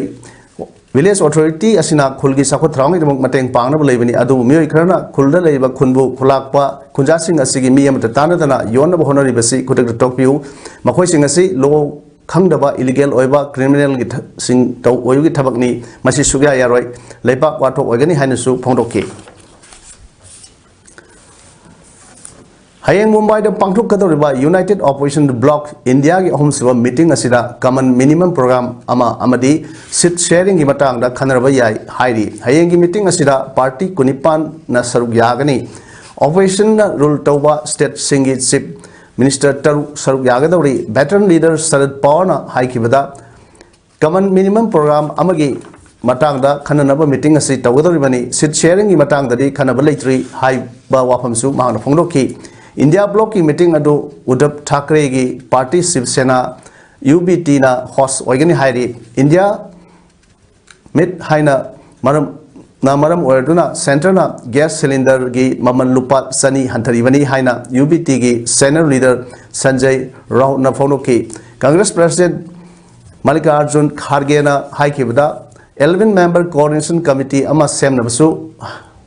Village authority ꯑꯁꯤꯅ ꯈꯨꯜꯒꯤ ꯆꯥꯎꯈꯠ ꯊꯧꯔꯥꯡꯒꯤꯗꯃꯛ ꯃꯇꯦꯡ ꯄꯥꯡꯅꯕ ꯂꯩꯕꯅꯤ꯫ ꯑꯗꯨꯕꯨ ꯃꯤꯑꯣꯏ ꯈꯔꯅ ꯈꯨꯜꯗ ꯂꯩꯔꯤꯕ ꯈꯨꯟꯕꯨ ꯈꯨꯂꯥꯛꯄ ꯈꯨꯟꯖꯥꯁꯤꯡ ꯑꯁꯤꯒꯤ ꯃꯤ ꯑꯃꯠꯇ ꯇꯥꯟꯅꯗꯅ ꯌꯣꯟꯅꯕ ꯍꯣꯠꯅꯔꯤꯕꯁꯤ ꯈꯨꯗꯛꯇ ꯇꯣꯛꯄꯤꯌꯨ꯫ ꯃꯈꯣꯏꯁꯤꯡ ꯑꯁꯤ law ꯈꯪꯗꯕ illegal ꯑꯣꯏꯕ criminal ꯒꯤ ꯊ-, ꯁꯤꯡ ꯇꯧ-, ꯑꯣꯏꯕꯒꯤ ꯊꯕꯛꯅꯤ꯫ ꯃꯁꯤ ꯁꯨꯛꯌꯥ ꯌꯥꯔꯣꯏ꯫ ꯂꯩꯕꯥꯛ ꯋꯥꯊꯣꯛ ꯑꯣꯏꯒꯅꯤ ꯍꯥꯏꯅꯁꯨ ꯐꯣꯡꯗꯣꯛꯈꯤ꯫ ꯍꯌꯦꯡ ꯃꯨꯝꯕꯥꯏꯗ ꯄꯥꯡꯊꯣꯛꯀꯗꯧꯔꯤꯕ United Opposition Bloc India ꯒꯤ ꯑꯍꯨꯝꯁꯨꯕ meeting ꯑꯁꯤꯗ common minimum program ꯑꯃ ꯑꯃꯗꯤ seat sharing ꯒꯤ ꯃꯇꯥꯡꯗ ꯈꯟꯅꯔꯕ ꯌꯥꯏ ꯍꯥꯏꯔꯤ꯫ ꯍꯌꯦꯡꯒꯤ meeting ꯑꯁꯤꯗ party ꯀꯨꯟꯅꯤꯄꯥꯟꯅ ꯁꯔꯨꯛ ꯌꯥꯒꯅꯤ꯫ Opposition ꯅ rule ꯇꯧꯕ state ꯁꯤꯡꯒꯤ chief minister ꯇꯔꯨꯛ ꯁꯔꯨꯛ ꯌꯥꯒꯗꯧꯔꯤ꯫ Veteran leader ꯁꯔꯗ ꯄꯋꯥꯔꯅ ꯍꯥꯏꯈꯤꯕꯗ, common minimum program ꯑꯃꯒꯤ ꯃꯇꯥꯡꯗ ꯈꯟꯅꯅꯕ meeting ꯑꯁꯤ ꯇꯧꯒꯗꯧꯔꯤꯕꯅꯤ꯫ Seat sharing ꯒꯤ ꯃꯇꯥꯡꯗꯗꯤ ꯈꯟꯅꯕ ꯂꯩꯇ꯭ꯔꯤ ꯍꯥꯏꯕ ꯋꯥꯐꯝꯁꯨ ꯃꯍꯥꯛꯅ ꯐꯣꯡꯗꯣꯛꯈꯤ꯫ India Bloc ꯀꯤ meeting ꯑꯗꯨ ꯎꯗꯕ ꯊꯥꯀ꯭ꯔꯦꯒꯤ party Shiv Sena, U B T ꯅ host ꯑꯣꯏꯒꯅꯤ ꯍꯥꯏꯔꯤ꯫ India meet ꯍꯥꯏꯅ ꯃꯔꯝ, ꯅ ꯃꯔꯝ ꯑꯣꯏꯔꯗꯨꯅ centre ꯅ gas cylinder ꯒꯤ ꯃꯃꯜ ꯂꯨꯄꯥ ꯆꯅꯤ ꯍꯟꯊꯔꯤꯕꯅꯤ ꯍꯥꯏꯅ U B T ꯒꯤ senior leader ꯁꯟꯖꯌ ꯔꯥꯎꯠꯅ ꯐꯣꯡꯗꯣꯛꯈꯤ꯫ Congress president ꯃꯜꯂꯤꯀꯥꯔꯖꯨꯟ ꯈꯥꯔꯒꯦꯅ ꯍꯥꯏꯈꯤꯕꯗ, eleven member coordination committee ꯑꯃ ꯁꯦꯝꯅꯕꯁꯨ,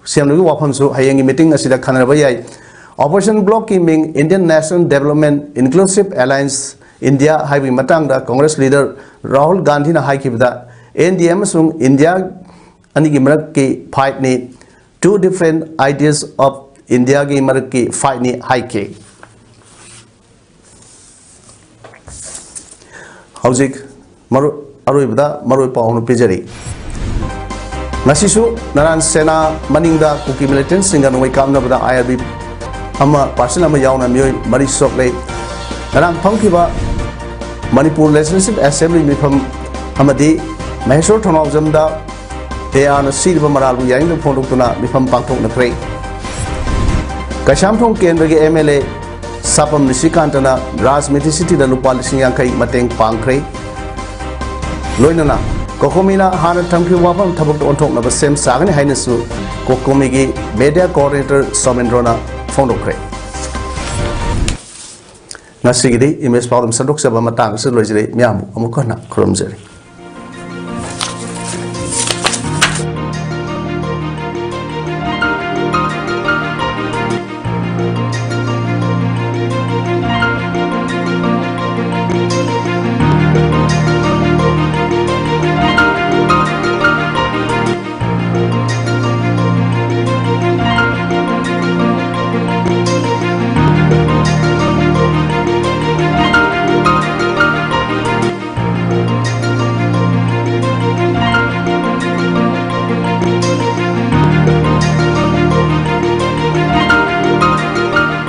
ꯁꯦꯝꯅꯕꯒꯤ ꯋꯥꯐꯝꯁꯨ ꯍꯌꯦꯡꯒꯤ meeting ꯑꯁꯤꯗ ꯈꯟꯅꯔꯕ ꯌꯥꯏ꯫ Opposition bloc ꯀꯤ ꯃꯤꯡ Indian National Development Inclusive Alliance India ꯍꯥꯏꯕꯒꯤ ꯃꯇꯥꯡꯗ Congress leader ꯔꯥꯍꯨꯜ ꯒꯥꯟꯙꯤꯅ ꯍꯥꯏꯈꯤꯕꯗ, N D A ꯑꯃꯁꯨꯡ ꯏꯟꯗꯤꯌꯥ ꯑꯅꯤꯒꯤ ꯃꯔꯛꯀꯤ fight ꯅꯤ, two different ideas of India ꯒꯤ ꯃꯔꯛꯀꯤ fight ꯅꯤ ꯍꯥꯏꯈꯤ꯫ ꯍꯧꯖꯤꯛ ꯃꯔꯨ-, ꯑꯔꯣꯏꯕꯗ ꯃꯔꯨꯑꯣꯏꯕ ꯄꯥꯎ ꯑꯃ ꯄꯤꯖꯔꯤ꯫ ꯉꯁꯤꯁꯨ ꯅꯔꯥꯟ ꯁꯦꯅꯥ ꯃꯅꯤꯡꯗ ꯀꯨꯀꯤ militant ꯁꯤꯡꯒ ꯅꯣꯡꯃꯩ ꯀꯥꯞꯅꯕꯗ I R B ꯑꯃ, person ꯑꯃ ꯌꯥꯎꯅ ꯃꯤꯑꯣꯏ ꯃꯔꯤ ꯁꯣꯛꯂꯦ꯫ ꯉꯔꯥꯡ ꯐꯝꯈꯤꯕ ꯃꯅꯤꯄꯨꯔ Legislative Assembly ꯃꯤꯐꯝ ꯑꯃꯗꯤ ꯃꯍꯦꯁꯣꯔ ꯊꯣꯡꯅꯥꯎꯖꯝꯗ A R ꯅ ꯁꯤꯔꯤꯕ ꯃꯔꯥꯜꯕꯨ ꯌꯥꯅꯤꯡꯗꯕ ꯐꯣꯡꯗꯣꯛꯇꯨꯅ ꯃꯤꯐꯝ ꯄꯥꯡꯊꯣꯛꯅꯈ꯭ꯔꯦ꯫ ꯀꯩꯁꯥꯝꯊꯣꯡ ꯀꯦꯟꯗ꯭ꯔꯒꯤ M L A ꯁꯥꯄꯝ ꯅꯤꯁꯤꯀꯥꯟꯇꯅ ꯔꯥꯖ ꯃꯤꯊꯤ ꯁꯤꯇꯤꯗ ꯂꯨꯄꯥ ꯂꯤꯁꯤꯡ ꯌꯥꯡꯈꯩ ꯃꯇꯦꯡ ꯄꯥꯡꯈ꯭ꯔꯦ꯫ ꯂꯣꯏꯅꯅ COCOMI ꯅ ꯍꯥꯟꯅ ꯊꯝꯈꯤꯕ ꯋꯥꯐꯝ ꯊꯕꯛꯇ ꯑꯣꯟꯊꯣꯛꯅꯕ ꯁꯦꯝ ꯁꯥꯒꯅꯤ ꯍꯥꯏꯅꯁꯨ COCOMI ꯒꯤ media coordinator ꯁꯣꯃꯦꯟꯗ꯭ꯔꯣꯅ ꯐꯣꯡꯗꯣꯛꯈ꯭ꯔꯦ꯫ ꯉꯁꯤꯒꯤꯗꯤ ꯏꯃꯦꯖ ꯄꯥꯎꯗꯝ ꯁꯟꯗꯣꯛꯆꯕ ꯃꯇꯥꯡ ꯑꯁꯤꯗ ꯂꯣꯏꯖꯔꯦ꯫ ꯃꯤꯌꯥꯝꯕꯨ ꯑꯃꯨꯛ ꯍꯟꯅ ꯈꯨꯔꯨꯝꯖꯔꯤ꯫